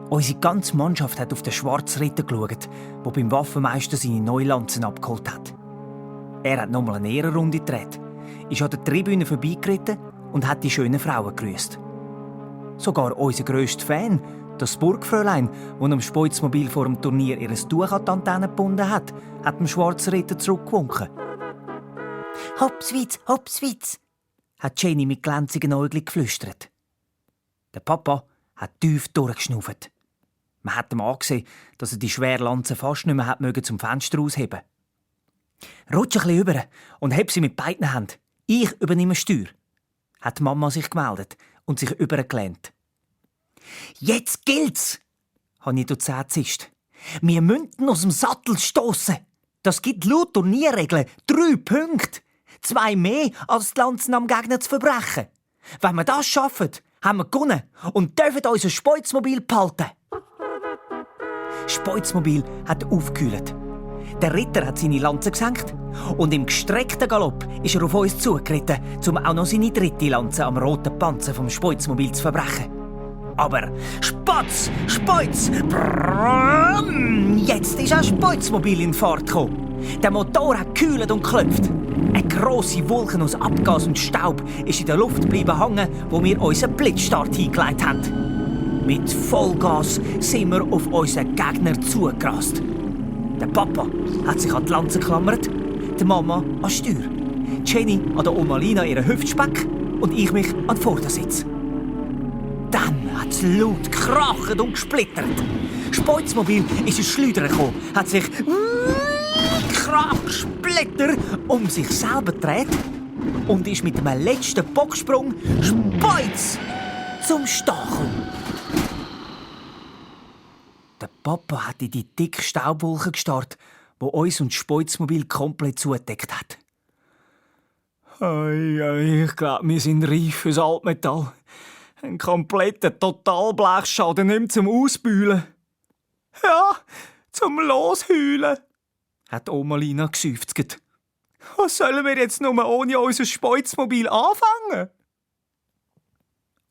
Unsere ganze Mannschaft hat auf den schwarzen Ritter geschaut, der beim Waffenmeister seine neuen Lanzen abgeholt hat. Er hat nochmal eine Ehrenrunde gedreht, ist an der Tribüne vorbeigeritten und hat die schönen Frauen gegrüßt. Sogar unser grösster Fan, das Burgfräulein, das am Speuzmobil vor dem Turnier ihr Tuch an die Antenne gebunden hat dem schwarzen Ritter zurückgewunken. «Hopswitz, Hopswitz!» hat Jenny mit glänzigen Äugeln geflüstert. Der Papa hat tief durchgeschnauft. Man hat ihm angesehen, dass er die schwere Lanze fast nicht mehr zum Fenster ausheben. «Rutsch ein bisschen rüber und heb sie mit beiden Händen. Ich übernehme Steuer», hat die Mama sich gemeldet und sich übergelehnt. «Jetzt gilt's!» habe ich dort zischt. «Wir müssen aus dem Sattel stossen. Das gibt laut Turnierregeln 3 Punkte. 2 mehr, als die Lanzen am Gegner zu verbrechen. Wenn wir das schaffen, haben wir gewonnen und dürfen unser Speuzmobil behalten. Das Speuzmobil hat aufgekühlt. Der Ritter hat seine Lanze gesenkt und im gestreckten Galopp ist er auf uns zugeritten, um auch noch seine 3. Lanze am roten Panzer vom Speuzmobil zu verbrechen. Aber Spatz, Speuz, brrrr, jetzt ist ein Speuzmobil in Fahrt gekommen. Der Motor hat gekühlt und geklopft. Eine grosse Wolke aus Abgas und Staub ist in der Luft geblieben hängen, wo wir unseren Blitzstart hingelegt haben. Mit Vollgas sind wir auf unseren Gegner zugerast. Der Papa hat sich an die Lanze geklammert, die Mama an die Steuer, Jenny an der Oma Lina ihren Hüftspeck und ich mich an den Vordersitz. Dann hat es laut gekracht und gesplittert. Das Speuzmobil ist ins Schleudern gekommen, hat sich Krach-Splitter um sich selber gedreht und ist mit einem letzten Bocksprung Speuz zum Stachel. Der Papa hat in die dicke Staubwolke gestarrt, die uns und das Speuzmobil komplett zugedeckt hat. Ich glaube, wir sind reif fürs Altmetall. Ein kompletter Totalblechschaden nicht mehr zum Ausbühlen. Ja, zum Losheulen, hat Oma Lina geseufzt. Was sollen wir jetzt nur ohne unser Speuzmobil anfangen?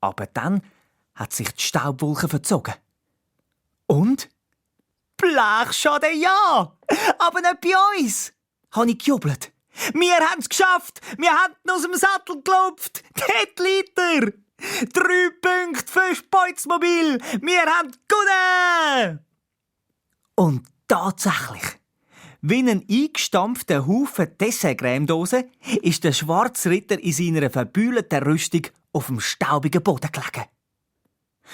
Aber dann hat sich die Staubwolke verzogen. Und? Blechschaden ja! Aber nicht bei uns! Habe ich gejubelt. Wir haben es geschafft! Wir haben ihn aus dem Sattel gelupft! Dort liegt er! 3 Punkte für Speuzmobil! Wir haben gewonnen! Und tatsächlich, wie ein eingestampfter Haufen Dessertcremedose ist der schwarze Ritter in seiner verbühlten Rüstung auf dem staubigen Boden gelegen.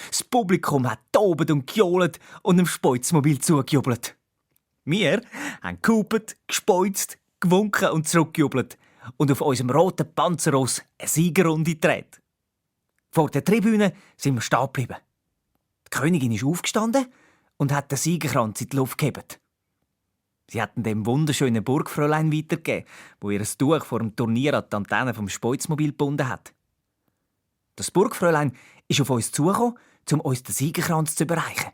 Das Publikum hat tobt und gejohlt und dem Speuzmobil zugejubelt. Wir haben gehupet, gespeuzt, gewunken und zurückgejubelt und auf unserem roten Panzerross eine Siegerrunde gedreht. Vor der Tribüne sind wir stehen geblieben. Die Königin ist aufgestanden und hat den Siegerkranz in die Luft gehoben. Sie hatten dem wunderschönen Burgfräulein weitergegeben, wo ihr Tuch vor dem Turnier an die Antenne vom Speuzmobil gebunden hat. Das Burgfräulein ist auf uns zugekommen, um uns den Siegerkranz zu überreichen.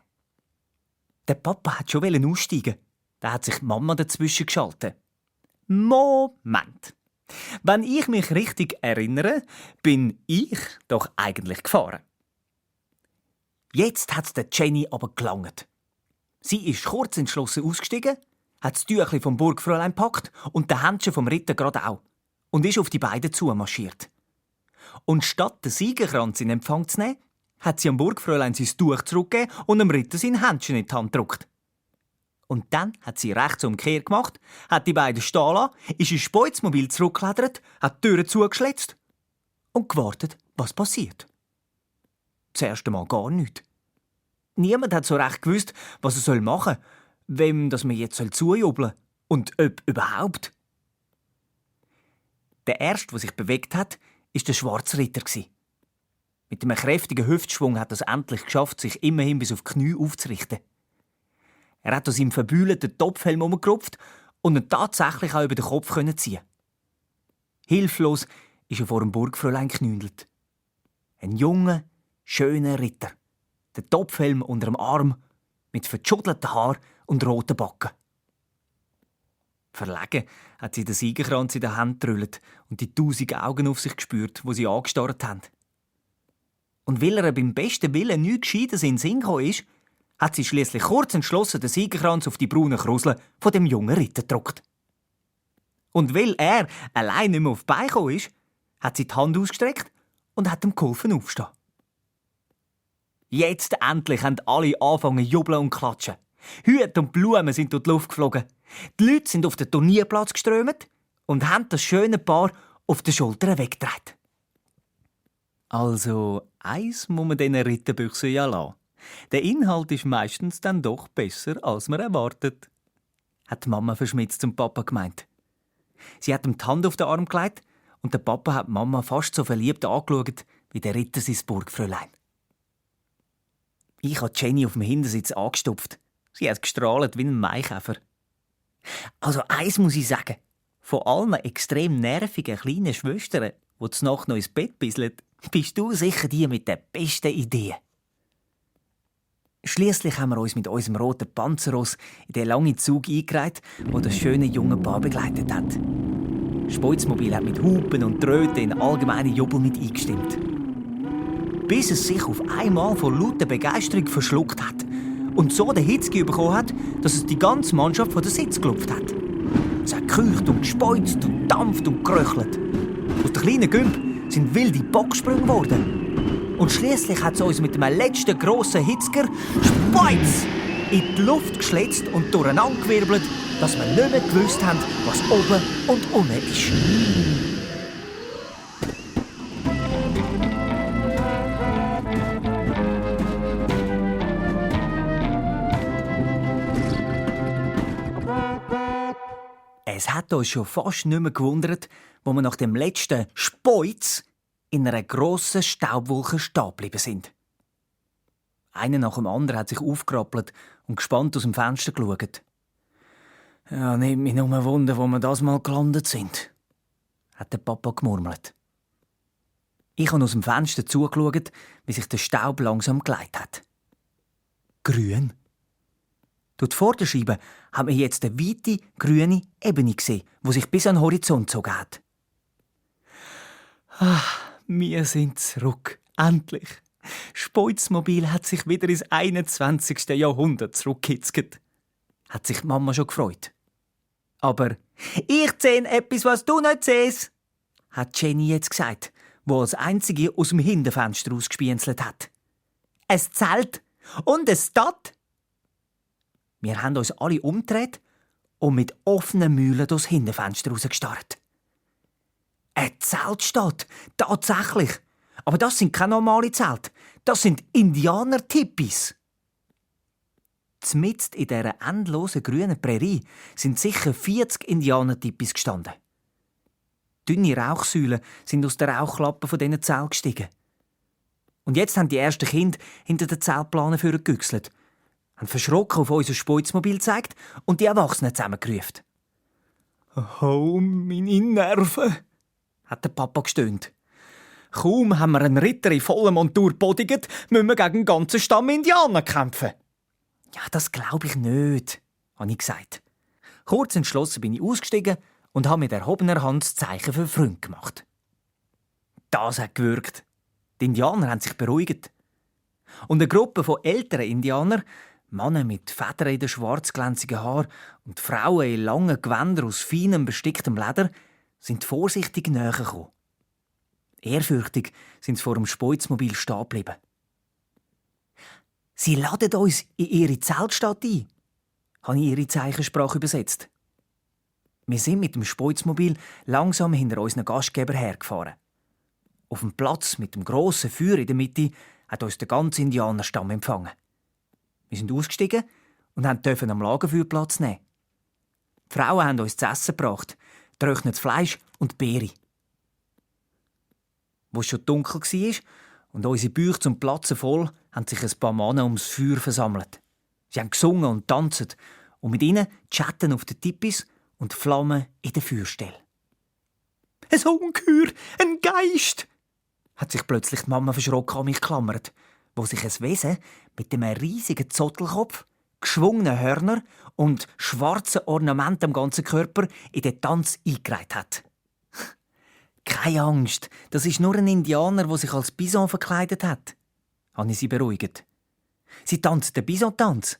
Der Papa hat schon aussteigen. Da hat sich die Mama dazwischen geschaltet. Moment. Wenn ich mich richtig erinnere, bin ich doch eigentlich gefahren. Jetzt hat es der Jenny aber gelangt. Sie ist kurz entschlossen ausgestiegen, hat das Tüchli vom Burgfräulein gepackt und den Händchen vom Ritter gerade auch und ist auf die beiden zumarschiert. Und statt den Siegerkranz in Empfang zu nehmen, hat sie am Burgfräulein sein Tuch zurückgegeben und dem Ritter sein Händchen in die Hand gedrückt. Und dann hat sie rechtsumkehr gemacht, hat die beiden stehen lassen, ist ins Speuzmobil zurückgeklettert, hat die Türen zugeschlitzt und gewartet, was passiert. Das erste Mal gar nichts. Niemand hat so recht gewusst, was er machen soll, wem das man jetzt zujubeln soll und ob überhaupt. Der Erste, der sich bewegt hat, war der schwarze Ritter. Mit einem kräftigen Hüftschwung hat er es endlich geschafft, sich immerhin bis auf die Knie aufzurichten. Er hat aus seinem verbühlten Topfhelm herumgerupft und ihn tatsächlich auch über den Kopf ziehen. Hilflos ist er vor dem Burgfräulein geknündelt. Ein junger, schöner Ritter. Der Topfhelm unter dem Arm, mit verschuddelten Haaren und roten Backen. Verlegen hat sie den Siegerkranz in der Hand gedrüllt und die 1000 Augen auf sich gespürt, wo sie angestarrt haben. Und weil er beim besten Willen nichts Gescheites in den Sinn gekommen ist, hat sie schliesslich kurz entschlossen den Siegerkranz auf die braunen Krusel von dem jungen Ritter gedruckt. Und weil er allein nicht mehr auf die Beine gekommen ist, hat sie die Hand ausgestreckt und hat ihm geholfen aufstehen. Jetzt endlich haben alle angefangen zu jubeln und klatschen. Hüte und Blumen sind durch die Luft geflogen. Die Leute sind auf den Turnierplatz geströmt und haben das schöne Paar auf den Schultern weggedreht. Also, eins muss man diesen Ritterbüchsen ja lassen. Der Inhalt ist meistens dann doch besser, als man erwartet, hat die Mama verschmitzt zum Papa gemeint. Sie hat ihm die Hand auf den Arm gelegt und der Papa hat die Mama fast so verliebt angeschaut wie der Ritter sein Burgfräulein. Ich habe Jenny auf dem Hintersitz angestupft. Sie hat gestrahlt wie ein Maikäfer. Also eins muss ich sagen. Von allen extrem nervigen kleinen Schwestern, die zur Nacht noch ins Bett bisseln, bist du sicher die mit der besten Idee. Schliesslich haben wir uns mit unserem roten Panzerross in den langen Zug eingereiht, wo das schöne junge Paar begleitet hat. Das Speuzmobil hat mit Hupen und Tröten in allgemeinen Jubel mit eingestimmt. Bis es sich auf einmal vor lauter Begeisterung verschluckt hat und so den Hitzki bekommen hat, dass es die ganze Mannschaft von der Sitz gelupft hat. Es hat gekücht und gespeuzt und dampft und geröchelt. Aus der kleinen Gümp sind wilde Bocksprünge geworden. Und schliesslich hat es uns mit dem letzten grossen Hitzger Speuz in die Luft geschlitzt und durcheinandergewirbelt, dass wir nicht mehr gewusst haben, was oben und unten ist. Es hat uns schon fast nicht mehr gewundert, wo wir nach dem letzten Speuz in einer grossen Staubwolke stehen geblieben sind. Einer nach dem anderen hat sich aufgerappelt und gespannt aus dem Fenster geschaut. «Ja, nimmt mich nur Wunder, wo wir das mal gelandet sind», hat der Papa gemurmelt. Ich habe aus dem Fenster zugeschaut, wie sich der Staub langsam geleitet hat. Grün. Durch die Vorderscheibe haben wir jetzt eine weite, grüne Ebene gesehen, die sich bis an den Horizont gezogen hat. Wir sind zurück. Endlich. Speuzmobil hat sich wieder ins 21. Jahrhundert zurückgehitzelt. Hat sich die Mama schon gefreut. Aber «Ich sehe etwas, was du nicht siehst», hat Jenny jetzt gesagt, wo als einzige aus dem Hinterfenster rausgespienzelt hat. «Ein Zelt und eine Stadt.» Wir haben uns alle umgedreht und mit offenen Mühlen durchs Hinterfenster rausgestarrt. Ein Zelt steht, tatsächlich. Aber das sind keine normalen Zelte. Das sind Indianer-Tippis. Zmitzt in dieser endlosen grünen Prärie sind sicher 40 Indianer-Tippis gestanden. Dünne Rauchsäulen sind aus der Rauchklappe von diesen Zelten gestiegen. Und jetzt haben die ersten Kinder hinter den Zeltplanen vorgegüchselt, haben verschrocken auf unser Speuzmobil gezeigt und die Erwachsenen zusammengerufen. «Oh, meine Nerven!» hat der Papa gestöhnt. «Kaum haben wir einen Ritter in voller Montur bodigt, müssen wir gegen einen ganzen Stamm Indianer kämpfen.» «Ja, das glaube ich nicht», habe ich gesagt. Kurz entschlossen bin ich ausgestiegen und habe mit erhobener Hand das Zeichen für Freund gemacht. Das hat gewirkt. Die Indianer haben sich beruhigt. Und eine Gruppe von älteren Indianern, Männer mit Federn in den schwarzglänzigen Haaren und Frauen in langen Gewändern aus feinem, besticktem Leder, sind vorsichtig näher gekommen. Ehrfürchtig sind sie vor dem Speuzmobil stehen geblieben. «Sie laden uns in ihre Zeltstadt ein», habe ich ihre Zeichensprache übersetzt. Wir sind mit dem Speuzmobil langsam hinter unseren Gastgeber hergefahren. Auf dem Platz mit dem grossen Feuer in der Mitte hat uns der ganze Indianerstamm empfangen. Wir sind ausgestiegen und durften am Lagerfeuer Platz nehmen. Die Frauen haben uns zu essen gebracht, getrocknetes Fleisch und Beere. Wo es schon dunkel war und unsere Bäuche zum Platzen voll, haben sich ein paar Männer ums Feuer versammelt. Sie haben gesungen und tanzt und mit ihnen chatten auf den Tippis und Flammen in der Feuerstelle. «Ein Ungeheuer! Ein Geist!» hat sich plötzlich die Mama verschrocken an mich geklammert, wo sich ein Wesen mit einem riesigen Zottelkopf, geschwungenen Hörnern und schwarzen Ornamenten am ganzen Körper in den Tanz eingereiht hat. «Keine Angst, das ist nur ein Indianer, der sich als Bison verkleidet hat», habe ich sie beruhigt. «Sie tanzen den Bison-Tanz.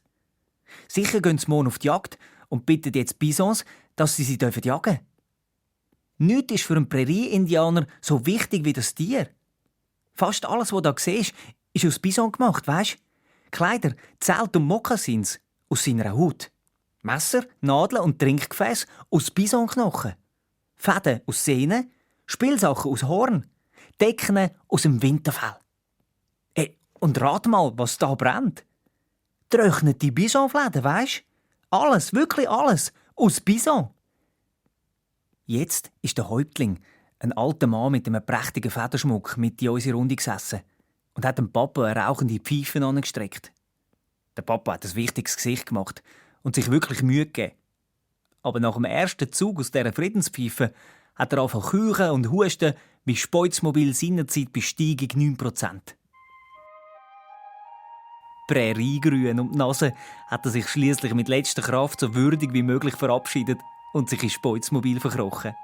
Sicher gehen sie morgen auf die Jagd und bitten jetzt Bisons, dass sie jagen dürfen. Nichts ist für einen Prärie-Indianer so wichtig wie das Tier. Fast alles, was du da siehst, ist aus Bison gemacht, weisst? Kleider, Zelt und Mokassins aus seiner Haut. Messer, Nadeln und Trinkgefäß aus Bisonknochen. Fäden aus Sehnen, Spielsachen aus Horn, Decken aus dem Winterfell. Und rat mal, was da brennt. Trocknete Bisonfläden, weisst? Alles, wirklich alles, aus Bison. Jetzt ist der Häuptling, ein alter Mann mit einem prächtigen Federschmuck, mit in unsere Runde gesessen und hat dem Papa eine rauchende Pfeife angestreckt. Der Papa hat ein wichtiges Gesicht gemacht und sich wirklich Mühe gegeben. Aber nach dem ersten Zug aus dieser Friedenspfeife hat er angefangen zu keuchen und husten wie Speuzmobil seinerzeit bei Steigung 9%. Präriegrün um die Nase hat er sich schliesslich mit letzter Kraft so würdig wie möglich verabschiedet und sich ins Speuzmobil verkrochen.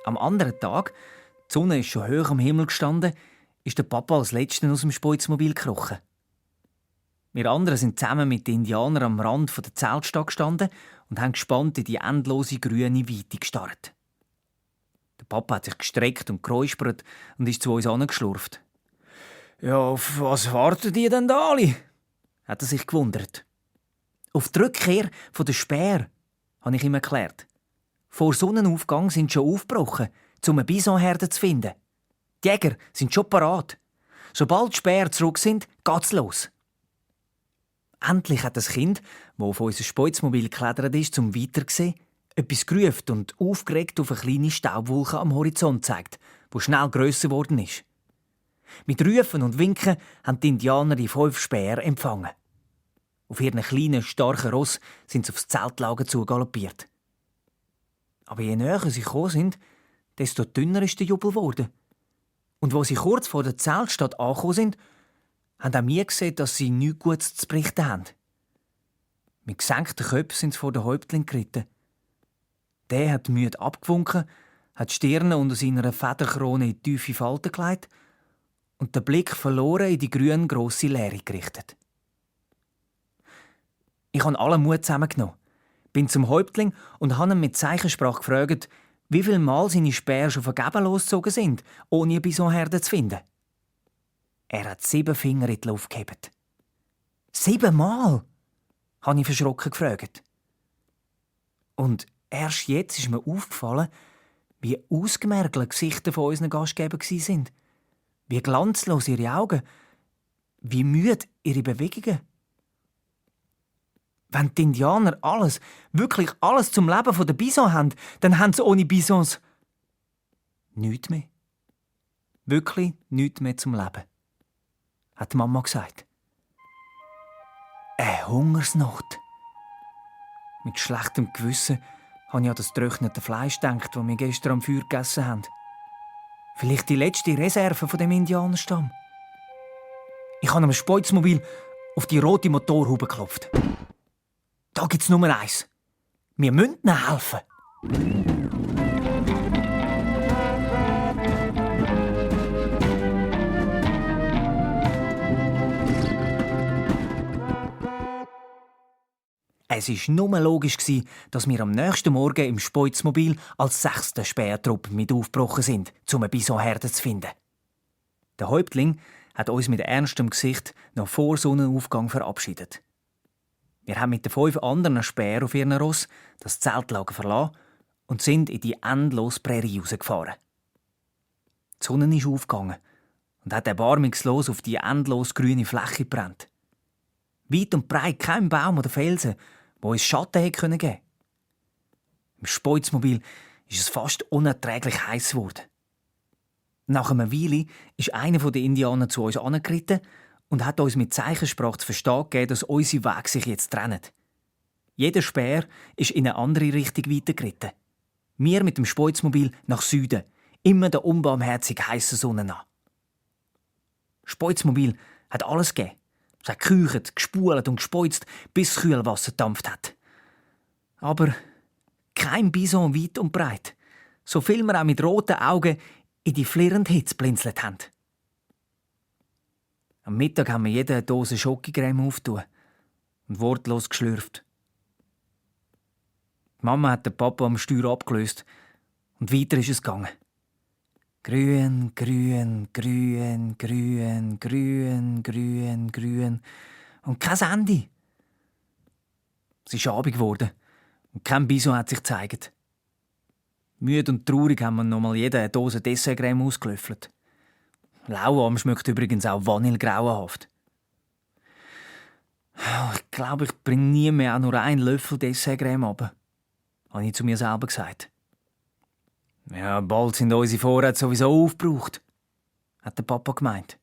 Am anderen Tag, die Sonne ist schon hoch am Himmel gestanden, ist der Papa als Letzter aus dem Speuzmobil gekrochen. Wir anderen sind zusammen mit den Indianern am Rand der Zeltstadt gestanden und haben gespannt in die endlose grüne Weite gestarrt. Der Papa hat sich gestreckt und geräuspert und ist zu uns angeschlurft. «Ja, auf was warten die denn da alle?» hat er sich gewundert. «Auf die Rückkehr von der Speer», habe ich ihm erklärt. «Vor Sonnenaufgang sind schon aufgebrochen, um eine Bisonherde zu finden. Die Jäger sind schon parat. Sobald die Speer zurück sind, geht's los.» Endlich hat das Kind, das auf unser Speuzmobil geklettert ist, zum Weitersehen, etwas gerufen und aufgeregt auf eine kleine Staubwolke am Horizont zeigt, die schnell grösser geworden ist. Mit Rufen und Winken haben die Indianer die 5 Speer empfangen. Auf ihren kleinen, starken Ross sind sie aufs Zeltlager zugaloppiert. Aber je näher sie gekommen sind, desto dünner ist der Jubel geworden. Und als sie kurz vor der Zeltstadt angekommen sind, haben auch wir gesehen, dass sie nichts Gutes zu berichten haben. Mit gesenkten Köpfen sind sie vor den Häuptling geritten. Der hat müde abgewunken, hat die Stirne unter seiner Federkrone in tiefe Falten gelegt und den Blick verloren in die grüne grosse Leere gerichtet. Ich habe allen Mut zusammengenommen, bin zum Häuptling und habe ihn mit Zeichensprache gefragt, wie viele Mal seine Speer schon vergeben losgezogen sind, ohne eine Bisonherde zu finden. Er hat 7 Finger in die Luft gehoben. 7 Mal? Habe ich verschrocken gefragt. Und erst jetzt ist mir aufgefallen, wie ausgemergelt die Gesichter von unseren Gastgebern waren. Wie glanzlos ihre Augen, wie müde ihre Bewegungen. Wenn die Indianer alles, wirklich alles zum Leben der Bison haben, dann haben sie ohne Bisons nichts mehr. Wirklich nichts mehr zum Leben, hat die Mama gesagt. Eine Hungersnot. Mit schlechtem Gewissen habe ich an das getrocknete Fleisch gedacht, das wir gestern am Feuer gegessen haben. Vielleicht die letzte Reserve von dem Indianerstamm. Ich habe am Speuzmobil auf die rote Motorhaube geklopft. Da gibt's Nummer 1. Wir müssen ihnen helfen. Es war nur logisch, dass wir am nächsten Morgen im Speuzmobil als 6. Speertruppe mit aufgebrochen sind, um eine Bisonherde zu finden. Der Häuptling hat uns mit ernstem Gesicht noch vor Sonnenaufgang verabschiedet. Wir haben mit den 5 anderen Speer auf ihren Ross das Zeltlager verlassen und sind in die endlose Prärie rausgefahren. Die Sonne ist aufgegangen und hat erbarmungslos auf die endlos grüne Fläche gebrannt. Weit und breit kein Baum oder Felsen, wo uns Schatten hätte geben können. Im Speuzmobil ist es fast unerträglich heiß geworden. Nach einer Weile ist einer der Indianer zu uns angeritten und hat uns mit Zeichensprache zu verstehen gegeben, dass unsere Wege sich jetzt trennen. Jeder Speer ist in eine andere Richtung weitergeritten. Wir mit dem Speuzmobil nach Süden, immer der unbarmherzig heißen Sonne nach. Das Speuzmobil hat alles gegeben. Es hat gekücht, gespult und gespeuzt, bis das Kühlwasser gedampft hat. Aber kein Bison weit und breit. So viel wir auch mit roten Augen in die flirrende Hitze blinzelt haben. Am Mittag haben wir jede eine Dose Schokocreme aufgetan und wortlos geschlürft. Die Mama hat den Papa am Steuer abgelöst und weiter ist es gegangen. Grün, grün, grün, grün, grün, grün, grün. Und kein Ende. Es ist Abend geworden und kein Bison hat sich gezeigt. Müde und traurig haben wir nochmal jede eine Dose Dessertcreme ausgelöffelt. Lauwarm schmeckt übrigens auch vanillegrauenhaft. Ich glaube, ich bringe nie mehr auch nur einen Löffel Dessertcreme runter, habe ich zu mir selber gesagt. Ja, bald sind unsere Vorräte sowieso aufgebraucht, hat der Papa gemeint.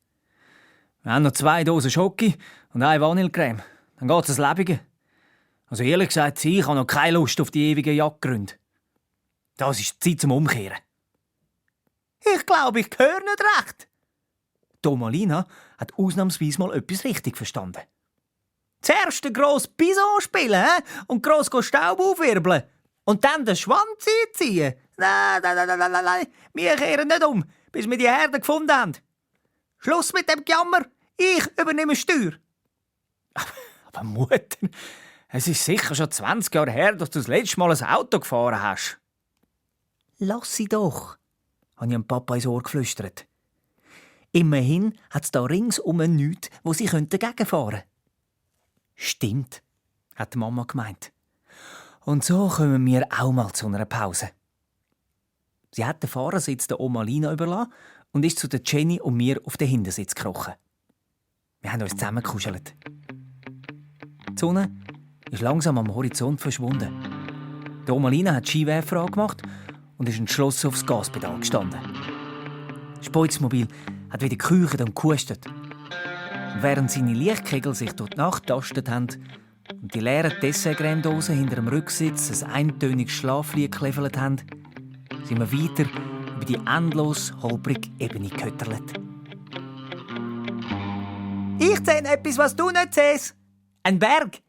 Wir haben noch 2 Dosen Schoki und 1 Vanillecreme. Dann geht's ins Lebige. Also ehrlich gesagt, ich habe noch keine Lust auf die ewigen Jagdgründe. Das ist die Zeit zum Umkehren. Ich glaube, ich höre nicht recht. Domalina hat ausnahmsweise mal etwas richtig verstanden. Zuerst den grossen Bison spielen und gross Staub aufwirbeln. Und dann den Schwanz einziehen. Nein. Wir kehren nicht um, bis wir die Herde gefunden haben. Schluss mit dem Gejammer. Ich übernehme Steuer. Aber Mutter, es ist sicher schon 20 Jahre her, dass du das letzte Mal ein Auto gefahren hast. Lass sie doch, habe ich dem Papa ins Ohr geflüstert. Immerhin hat es da ringsum nichts, wo sie dagegenfahren könnten. Stimmt, hat die Mama gemeint. Und so kommen wir auch mal zu einer Pause. Sie hat den Fahrersitz der Oma Lina überlassen und ist zu der Jenny und mir auf den Hintersitz gekrochen. Wir haben uns zusammengekuschelt. Die Sonne ist langsam am Horizont verschwunden. Die Oma Lina hat die Skiwerfer angemacht und ist entschlossen aufs Gaspedal gestanden. Das Speuzmobil hat wieder geküchert und gehustet. Und während seine Lichtkegel sich durch die Nacht tastet haben und die leeren Dessertcreme-Dosen hinter dem Rücksitz ein eintöniges Schlaflied gekläffelt haben, sind wir weiter über die endlos holprige Ebene gehötterlet. Ich sehe etwas, was du nicht siehst. Ein Berg.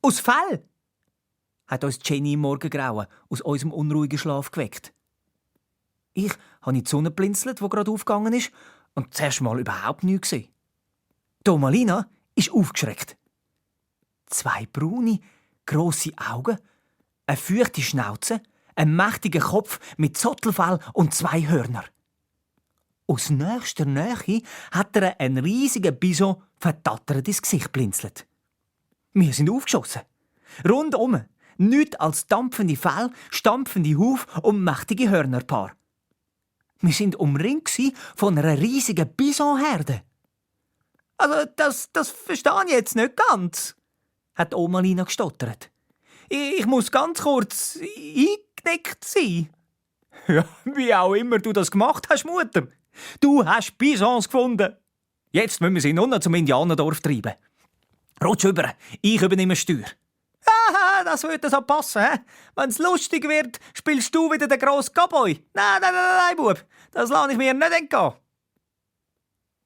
Aus Fell. Hat uns Jenny im Morgengrauen aus unserem unruhigen Schlaf geweckt. Ich habe in die Sonne geblinzelt, die gerade aufgegangen ist, und zuerst mal überhaupt nichts gesehen. Domalina ist aufgeschreckt. 2 braune, grosse Augen, eine feuchte Schnauze, ein mächtiger Kopf mit Zottelfell und 2 Hörner. Aus nächster Nähe hat er einen riesigen Bison verdattert ins Gesicht blinzelt. Wir sind aufgeschossen. Rundum nichts als dampfende Fell, stampfende Huf und mächtige Hörnerpaar. Wir sind umringt von einer riesigen Bisonherde. Also, das verstehe ich jetzt nicht ganz, hat Oma Lina gestottert. Ich muss ganz kurz eingeknickt sein. Ja, wie auch immer du das gemacht hast, Mutter. Du hast Bisons gefunden. Jetzt müssen wir sie nur noch zum Indianerdorf treiben. Rutsch über, ich übernehme Steuer. Haha, das würde so passen, hä? Wenn's lustig wird, spielst du wieder den grossen Cowboy. Nein, Bub, das lasse ich mir nicht entgehen.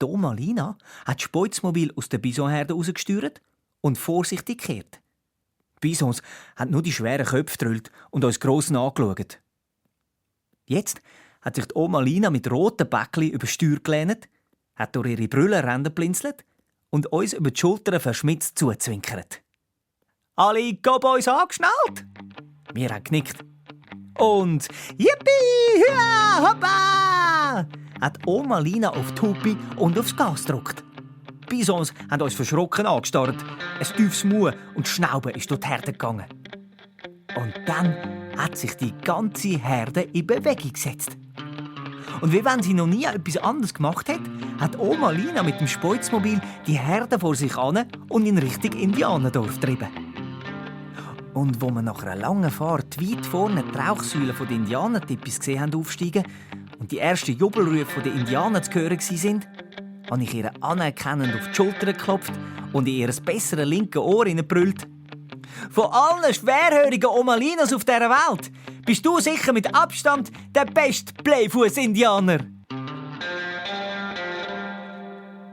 Die Oma Lina hat das Speuzmobil aus der Bisonherde rausgesteuert und vorsichtig gekehrt. Die Bisons haben nur die schweren Köpfe gedrüllt und uns gross angeschaut. Jetzt hat sich die Oma Lina mit roten Bäckchen über die Steuer gelehnt, hat durch ihre Brüllenränder blinzelt und uns über die Schultern verschmitzt zuzwinkert. Alle Cowboys angeschnallt? Wir haben genickt. Und «Yippie! Hüa! Hoppa!» hat Oma Lina auf die Hupe und aufs Gas gedrückt. Die Bisons haben uns verschrocken angestarrt. Ein tiefes Muh und Schnauben ist durch die Herde gegangen. Und dann hat sich die ganze Herde in Bewegung gesetzt. Und wie wenn sie noch nie etwas anderes gemacht hat, hat Oma Lina mit dem Speuzmobil die Herde vor sich an und in Richtung Indianerdorf getrieben. Und wo wir nach einer langen Fahrt weit vorne die Rauchsäulen der Indianertippis gesehen haben aufsteigen und die ersten Jubelrufe der Indianer zu hören waren, habe ich ihr anerkennend auf die Schulter geklopft und in ihr besseres linke Ohr hineingebrüllt. Von allen schwerhörigen Oma Linas auf dieser Welt bist du sicher mit Abstand der beste Bleifuss-Indianer.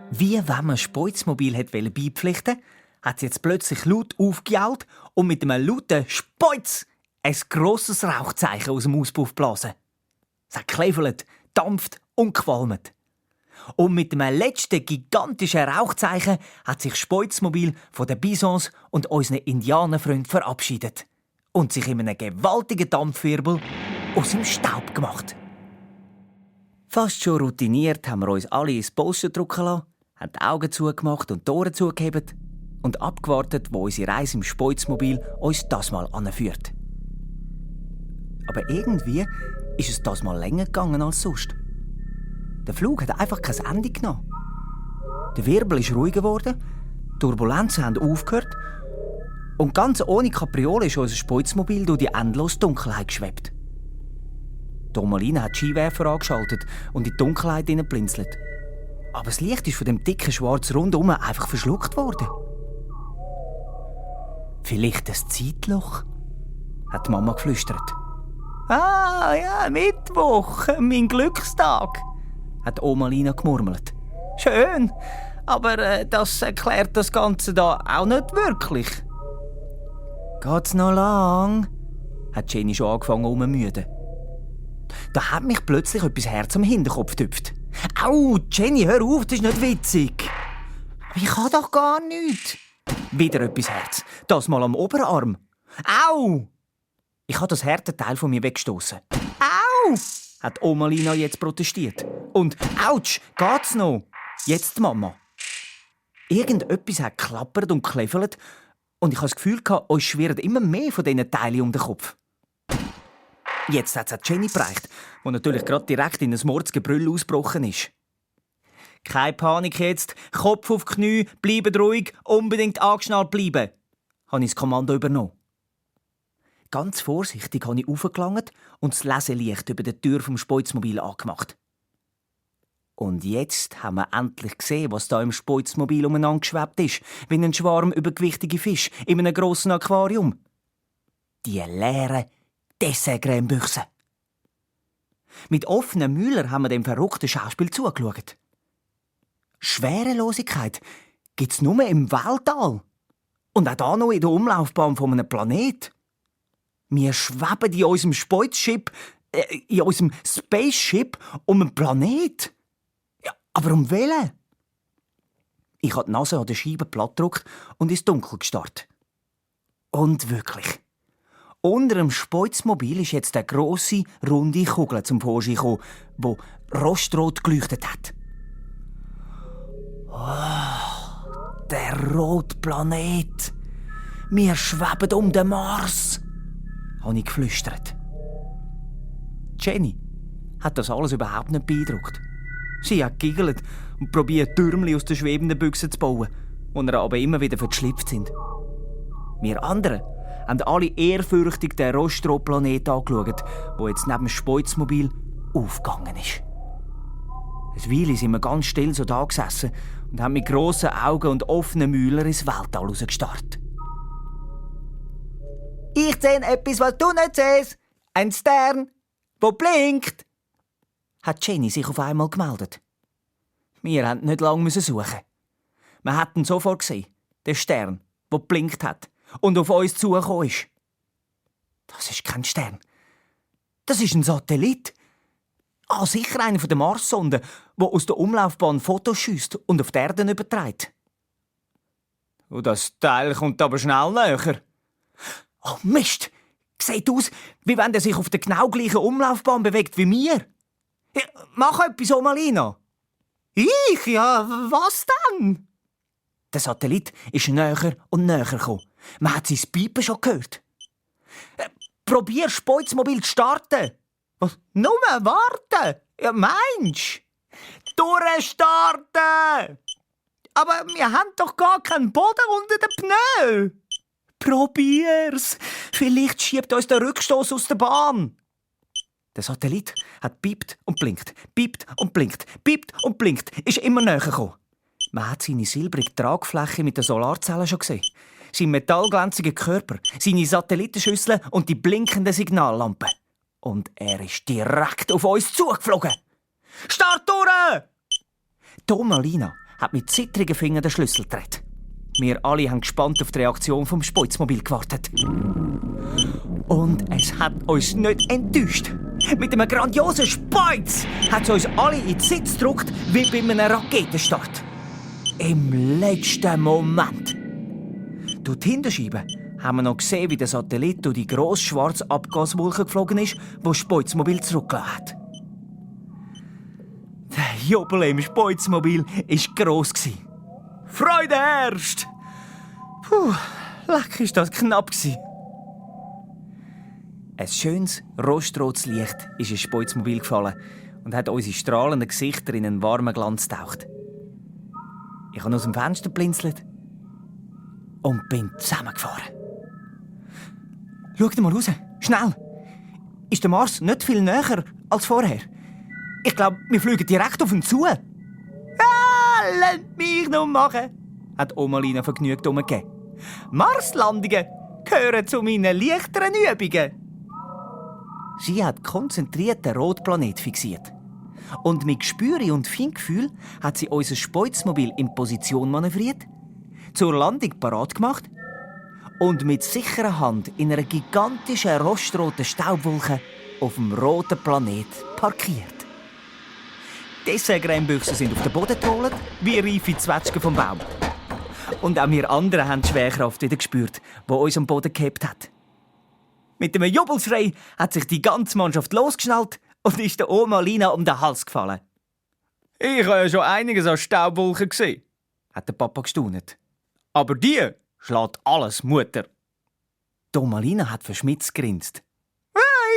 Wie wenn man das Speuzmobil beipflichten wollte, hat sie jetzt plötzlich laut aufgejault und mit einem lauten Speuz ein grosses Rauchzeichen aus dem Auspuff geblasen. Es hat gekläfelt, dampft und qualmt. Und mit einem letzten gigantischen Rauchzeichen hat sich das Speuzmobil von den Bisons und unseren Indianerfreunden verabschiedet und sich in einem gewaltigen Dampfwirbel aus dem Staub gemacht. Fast schon routiniert haben wir uns alle ins Polster drücken lassen, haben die Augen zugemacht und die Ohren zugehebt und abgewartet, wo unsere Reise im Speuzmobil uns das mal anführt. Aber irgendwie ist es das mal länger gegangen als sonst. Der Flug hat einfach kein Ende genommen. Der Wirbel ist ruhiger geworden, die Turbulenzen haben aufgehört und ganz ohne Kapriole ist unser Speuzmobil durch die endlose Dunkelheit geschwebt. Die Oma Lina hat die Skiwerfer angeschaltet und in die Dunkelheit hineingeblinzelt. Aber das Licht ist von dem dicken schwarzen Rundum einfach verschluckt worden. Vielleicht ein Zeitloch? Hat die Mama geflüstert. Ah, ja, Mittwoch, mein Glückstag, hat Oma Lina gemurmelt. Schön, aber das erklärt das Ganze da auch nicht wirklich. Geht's noch lang? Hat Jenny schon angefangen rumzumüden. Da hat mich plötzlich etwas Herz am Hinterkopf getüpft. Au, Jenny, hör auf, das ist nicht witzig. Aber ich kann doch gar nichts. Wieder etwas Herz, das mal am Oberarm. Au! Ich habe das harte Teil von mir weggestoßen. Au! Hat Oma Lina jetzt protestiert. Und Autsch, geht's noch? Jetzt die Mama. Irgendetwas hat geklappert und gekläffelt und ich habe das Gefühl, uns schwirren immer mehr von diesen Teilen um den Kopf. Jetzt hat es auch Jenny bereicht, wo natürlich gerade direkt in ein Mordsgebrüll ausgebrochen ist. Keine Panik jetzt, Kopf auf die Knie, bleiben ruhig, unbedingt angeschnallt bleiben, habe ich das Kommando übernommen. Ganz vorsichtig habe ich aufgelangt und das Leselicht über der Tür vom Speuzmobil angemacht. Und jetzt haben wir endlich gesehen, was da im Speuzmobil umeinander geschwebt ist, wie ein Schwarm übergewichtige Fisch in einem grossen Aquarium. Die leeren Dessertcremebüchse. Mit offenen Mühlern haben wir dem verrückten Schauspiel zugeschaut. Schwerelosigkeit gibt's nur im Weltall. Und auch da noch in der Umlaufbahn von einem Planet. Wir schweben in unserem in unserem Spaceship um einen Planet. Ja, aber um welchen? Ich habe die Nase an der Scheibe platt gedrückt und ins Dunkel gestarrt. Und wirklich. Unter dem Speuzmobil ist jetzt eine grosse, runde Kugel zum Vorschein gekommen, die rostrot geleuchtet hat. Oh, der rote Planet. Wir schweben um den Mars, habe ich geflüstert. Jenny hat das alles überhaupt nicht beeindruckt. Sie hat giggelt und probiert, Türmchen aus den schwebenden Büchsen zu bauen, die ihr aber immer wieder verschlüpft sind. Wir anderen haben alle ehrfürchtig den Rostro-Planet angeschaut, der jetzt neben dem Speuzmobil aufgegangen ist. Eine Weile sind wir ganz still so da gesessen und haben mit grossen Augen und offenen Mühlern ins Weltall rausgestarrt. Ich sehe etwas, was du nicht siehst. Ein Stern, der blinkt, hat Jenny sich auf einmal gemeldet. Wir mussten nicht lange suchen. Wir hätten ihn sofort gesehen, den Stern, der blinkt hat und auf uns zugekommen ist. Das ist kein Stern. Das ist ein Satellit. Ah, sicher einer von der Marssonden, der aus der Umlaufbahn Fotos schiesst und auf die Erde überträgt. Und das Teil kommt aber schnell näher. Oh Mist! Sieht aus, wie wenn er sich auf der genau gleichen Umlaufbahn bewegt wie mir. Ja, mach etwas, Oma Lina. Ich? Ja, was denn? Der Satellit ist näher und näher gekommen. Man hat sein Piepen schon gehört. Probier, Speuzmobil zu starten. Was? Nur warten? Ja, meinst du? Durchstarten! Aber wir haben doch gar keinen Boden unter den Pneu. Probier's! Vielleicht schiebt uns der Rückstoß aus der Bahn. Der Satellit hat piept und blinkt, piept und blinkt, piept und blinkt, ist immer näher gekommen. Man hat seine silbrige Tragfläche mit den Solarzellen schon gesehen. Sein metallglänzigen Körper, seine Satellitenschüsseln und die blinkenden Signallampen. Und er ist direkt auf uns zugeflogen. Start durch! Oma Lina hat mit zittrigen Fingern den Schlüssel gedreht. Wir alle haben gespannt auf die Reaktion vom Speuzmobil gewartet. Und es hat uns nicht enttäuscht. Mit einem grandiosen Speuz hat es uns alle in den Sitz gedrückt, wie bei einem Raketenstart. Im letzten Moment. Durch die Hinterscheibe haben wir noch gesehen, wie der Satellit durch die grosse schwarze Abgaswolke geflogen ist, wo das Speuzmobil zurückgelassen hat. Der Jubel im Speuzmobil war gross. Freude herrscht! Puh, leck ist das knapp. Ein schönes, rostrotes Licht ist ins Speuzmobil gefallen und hat unsere strahlenden Gesichter in einen warmen Glanz getaucht. Ich habe aus dem Fenster geblinzelt und bin zusammengefahren. Schau mal raus, schnell! Ist der Mars nicht viel näher als vorher? Ich glaube, wir fliegen direkt auf ihn zu. Ah! lasst mich noch machen, hat Oma Lina vergnügt umgegeben. Marslandungen gehören zu meinen leichteren Übungen. Sie hat konzentriert den Rotplanet fixiert. Und mit Gespüre und Feingefühl hat sie unser Speuzmobil in Position manövriert, zur Landung parat gemacht und mit sicherer Hand in einer gigantischen rostroten Staubwolke auf dem roten Planet parkiert. Die Dessert-Cremebüchsen sind auf den Boden getrollt, wie reife Zwetschgen vom Baum. Und auch wir anderen haben die Schwerkraft wieder gespürt, die uns am Boden gehabt hat. Mit einem Jubelschrei hat sich die ganze Mannschaft losgeschnallt und ist der Oma Lina um den Hals gefallen. «Ich habe ja schon einiges an Staubwolken gesehen», hat der Papa gestaunt. «Aber die schlägt alles Mutter.» Die Oma Lina hat verschmitzt gegrinst.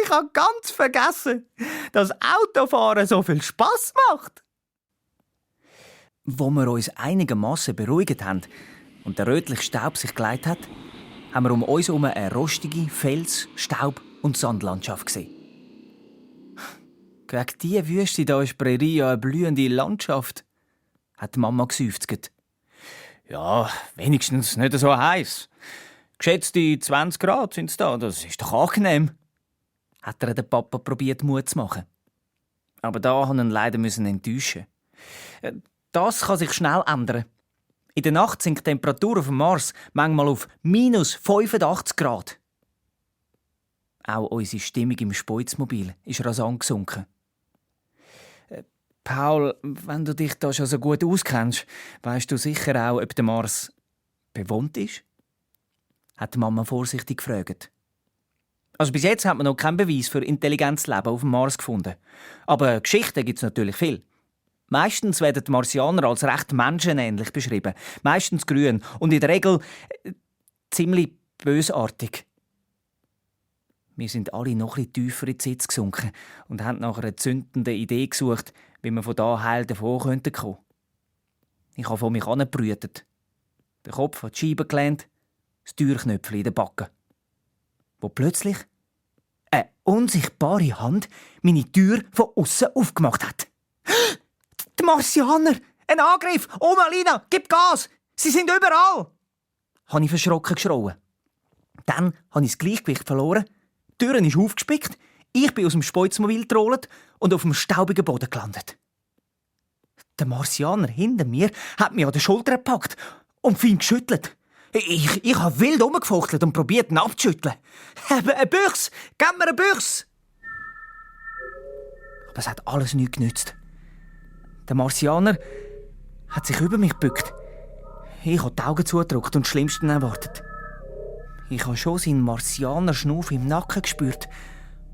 «Ich habe ganz vergessen, dass Autofahren so viel Spass macht.» Wo wir uns einigermaßen beruhigt haben und der rötliche Staub sich geleitet hat, haben wir um uns herum eine rostige Fels-, Staub- und Sandlandschaft gesehen. «Gegen diese Wüste da ist Prärie ja eine blühende Landschaft», hat die Mama geseufzt. «Ja, wenigstens nicht so heiß. Geschätzte 20 Grad sind es da, das ist doch angenehm», hat der Papa probiert Mut zu machen. Aber da musste ihn leider enttäuschen. Das kann sich schnell ändern. In der Nacht sinkt die Temperatur auf dem Mars manchmal auf -85 Grad. Auch unsere Stimmung im Speuzmobil ist rasant gesunken. Paul, wenn du dich da schon so gut auskennst, weißt du sicher auch, ob der Mars bewohnt ist? Hat die Mama vorsichtig gefragt. Also bis jetzt hat man noch keinen Beweis für intelligentes Leben auf dem Mars gefunden. Aber Geschichten gibt es natürlich viel. Meistens werden die Marsianer als recht menschenähnlich beschrieben. Meistens grün und in der Regel ziemlich bösartig. Wir sind alle noch etwas tiefer in die Sitz gesunken und haben nach einer zündenden Idee gesucht, wie wir von da heil davon kommen könnten. Ich habe von mich angebrütet. Den Kopf an die Scheibe gelehnt, das Türknöpfchen in den Backen. Wo plötzlich eine unsichtbare Hand meine Tür von außen aufgemacht hat. Die Marsianer! Ein Angriff! Oma Lina, gib Gas! Sie sind überall! Habe ich verschrocken geschrauen. Dann habe ich das Gleichgewicht verloren, die Tür ist aufgespickt, ich bin aus dem Speuzmobil getrollt und auf dem staubigen Boden gelandet. Der Marsianer hinter mir hat mich an der Schulter gepackt und fein geschüttelt. Ich habe wild rumgefuchtelt und probiert, ihn abzuschütteln. «Eine Büchse! Gib mir eine Büchse!» Aber es hat alles nichts genützt. Der Marsianer hat sich über mich gebückt. Ich habe die Augen zugedrückt und das Schlimmste erwartet. Ich habe schon seinen Marsianer-Schnuff im Nacken gespürt,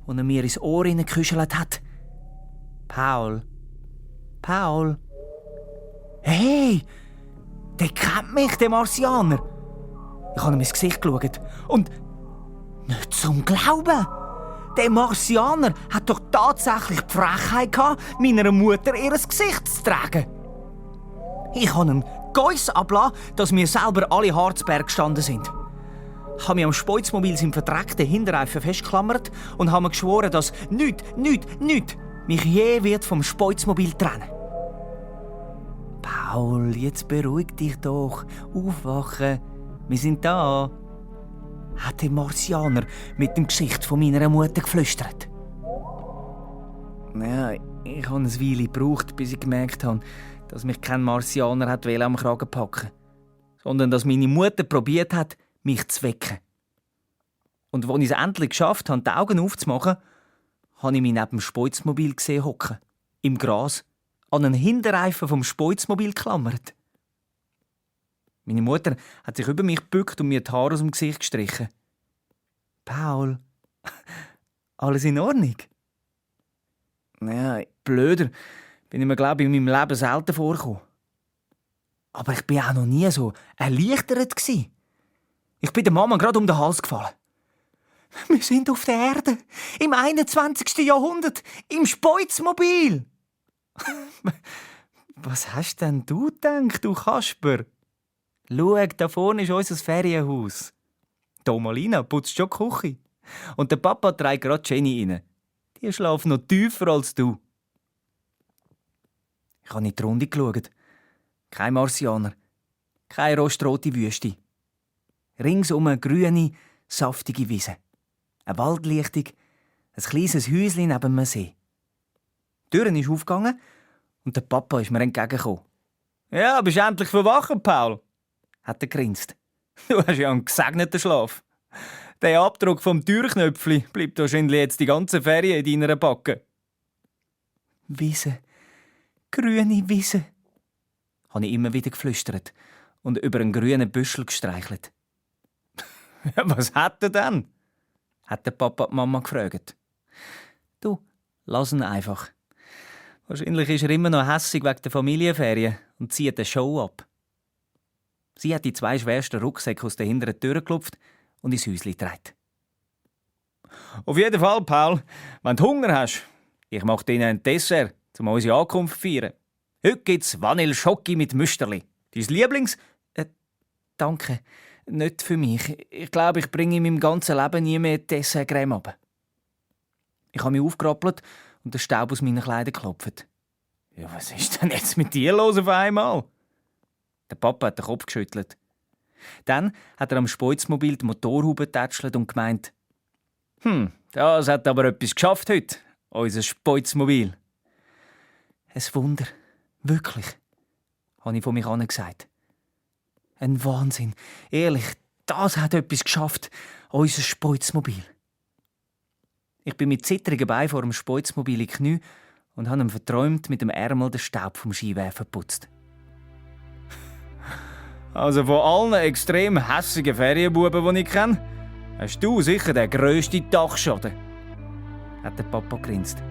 und er mir ins Ohr hineingekuschelt hat. «Paul! Paul!» «Hey! Der kennt mich, der Marsianer!» Ich habe ihm ins Gesicht geschaut. Und nicht zum Glauben! Der Marsianer hat doch tatsächlich die Frechheit gehabt, meiner Mutter ihr Gesicht zu tragen. Ich habe einen Geiss abgelassen, dass wir selber alle Harzberg gestanden sind. Ich habe mich am Speuzmobil im verdreckten Hinterreifen festgeklammert und habe mir geschworen, dass nichts mich je wird vom Speuzmobil trennen. «Paul, jetzt beruhig dich doch. Aufwachen. Wir sind da», hat der Marsianer mit dem Gesicht von meiner Mutter geflüstert. Ja, ich habe eine Weile gebraucht, bis ich gemerkt habe, dass mich kein Marsianer hat am Kragen packen, sondern dass meine Mutter probiert hat, mich zu wecken. Und als ich es endlich geschafft habe, die Augen aufzumachen, habe ich mich neben dem Speuzmobil gesehen hocken, im Gras, an einen Hinterreifen vom Speuzmobil geklammert. Meine Mutter hat sich über mich gebückt und mir die Haare aus dem Gesicht gestrichen. «Paul, alles in Ordnung?» Ja, blöder bin ich mir, glaube ich, in meinem Leben selten vorgekommen. Aber ich war auch noch nie so erleichtert. Ich bin der Mama gerade um den Hals gefallen. «Wir sind auf der Erde, im 21. Jahrhundert, im Speuzmobil!» «Was hast denn du gedacht, du Kasper?» «Schau, da vorne ist unser Ferienhaus. Die Oma Lina putzt schon die Küche. Und der Papa trägt gerade Jenny rein. Die schlafen noch tiefer als du.» Ich habe in die Runde geschaut. Kein Marsianer. Keine rostrote Wüste. Ringsum eine grüne, saftige Wiese. Eine Waldlichtung, ein kleines Häuschen neben einem See. Die Tür ist aufgegangen und der Papa ist mir entgegengekommen. «Ja, bist endlich verwacht, Paul?» hat er grinst. «Du hast ja einen gesegneten Schlaf. Der Abdruck vom Türknöpfli bleibt wahrscheinlich jetzt die ganze Ferien in deiner Backe.» «Wiese, grüne Wiese», habe ich immer wieder geflüstert und über einen grünen Büschel gestreichelt. «Ja, was hat er denn?» hat der Papa die Mama gefragt. «Du, lass ihn einfach. Wahrscheinlich ist er immer noch hässig wegen der Familienferien und zieht eine Show ab.» Sie hat die 2 schwersten Rucksäcke aus der hinteren Tür geklopft und ins Häuschen getragen. «Auf jeden Fall, Paul, wenn du Hunger hast, ich mache dir ein Dessert, um unsere Ankunft zu feiern. Heute gibt's Vanille-Schoki mit Müsterli. Dein Lieblings...» «Danke, nicht für mich. Ich glaube, ich bringe in meinem ganzen Leben nie mehr Dessertcreme ab.» Ich habe mich aufgerappelt und den Staub aus meinen Kleidern geklopft. «Ja, was ist denn jetzt mit dir los auf einmal?» Der Papa hat den Kopf geschüttelt. Dann hat er am Speuzmobil die Motorhaube getätschelt und gemeint: das hat aber etwas geschafft heute, unser Speuzmobil.» «Ein Wunder, wirklich», habe ich von mich an gesagt. «Ein Wahnsinn, ehrlich, das hat etwas geschafft, unser Speuzmobil.» Ich bin mit zittrigen Beinen vor dem Speuzmobil in die Knie und habe ihm verträumt mit dem Ärmel den Staub vom Skiwerfer geputzt. «Also von allen extrem hässigen Ferienbuben, die ich kenne, hast du sicher den grössten Dachschaden», hat der Papa gegrinst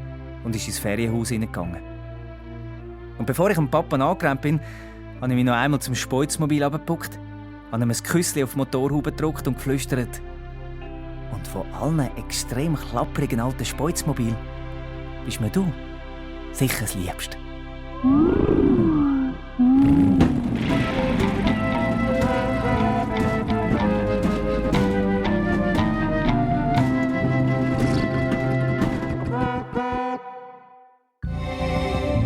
und ist ins Ferienhaus hineingegangen. Und bevor ich dem Papa angerannt bin, habe ich mich noch einmal zum Speuzmobil herabgepuckt, habe ihm ein Küsschen auf die Motorhaube gedrückt und geflüstert: «Und von allen extrem klapprigen alten Speuzmobil bist mir du sicher das Liebste.»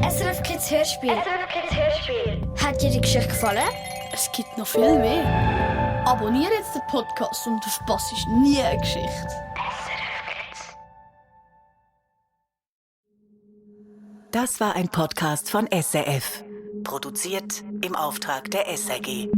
SRF Kids Hörspiel. Hat dir die Geschichte gefallen? Es gibt noch viel mehr. Abonniere jetzt den Podcast und du verpasst nie eine Geschichte. Das war ein Podcast von SRF. Produziert im Auftrag der SRG.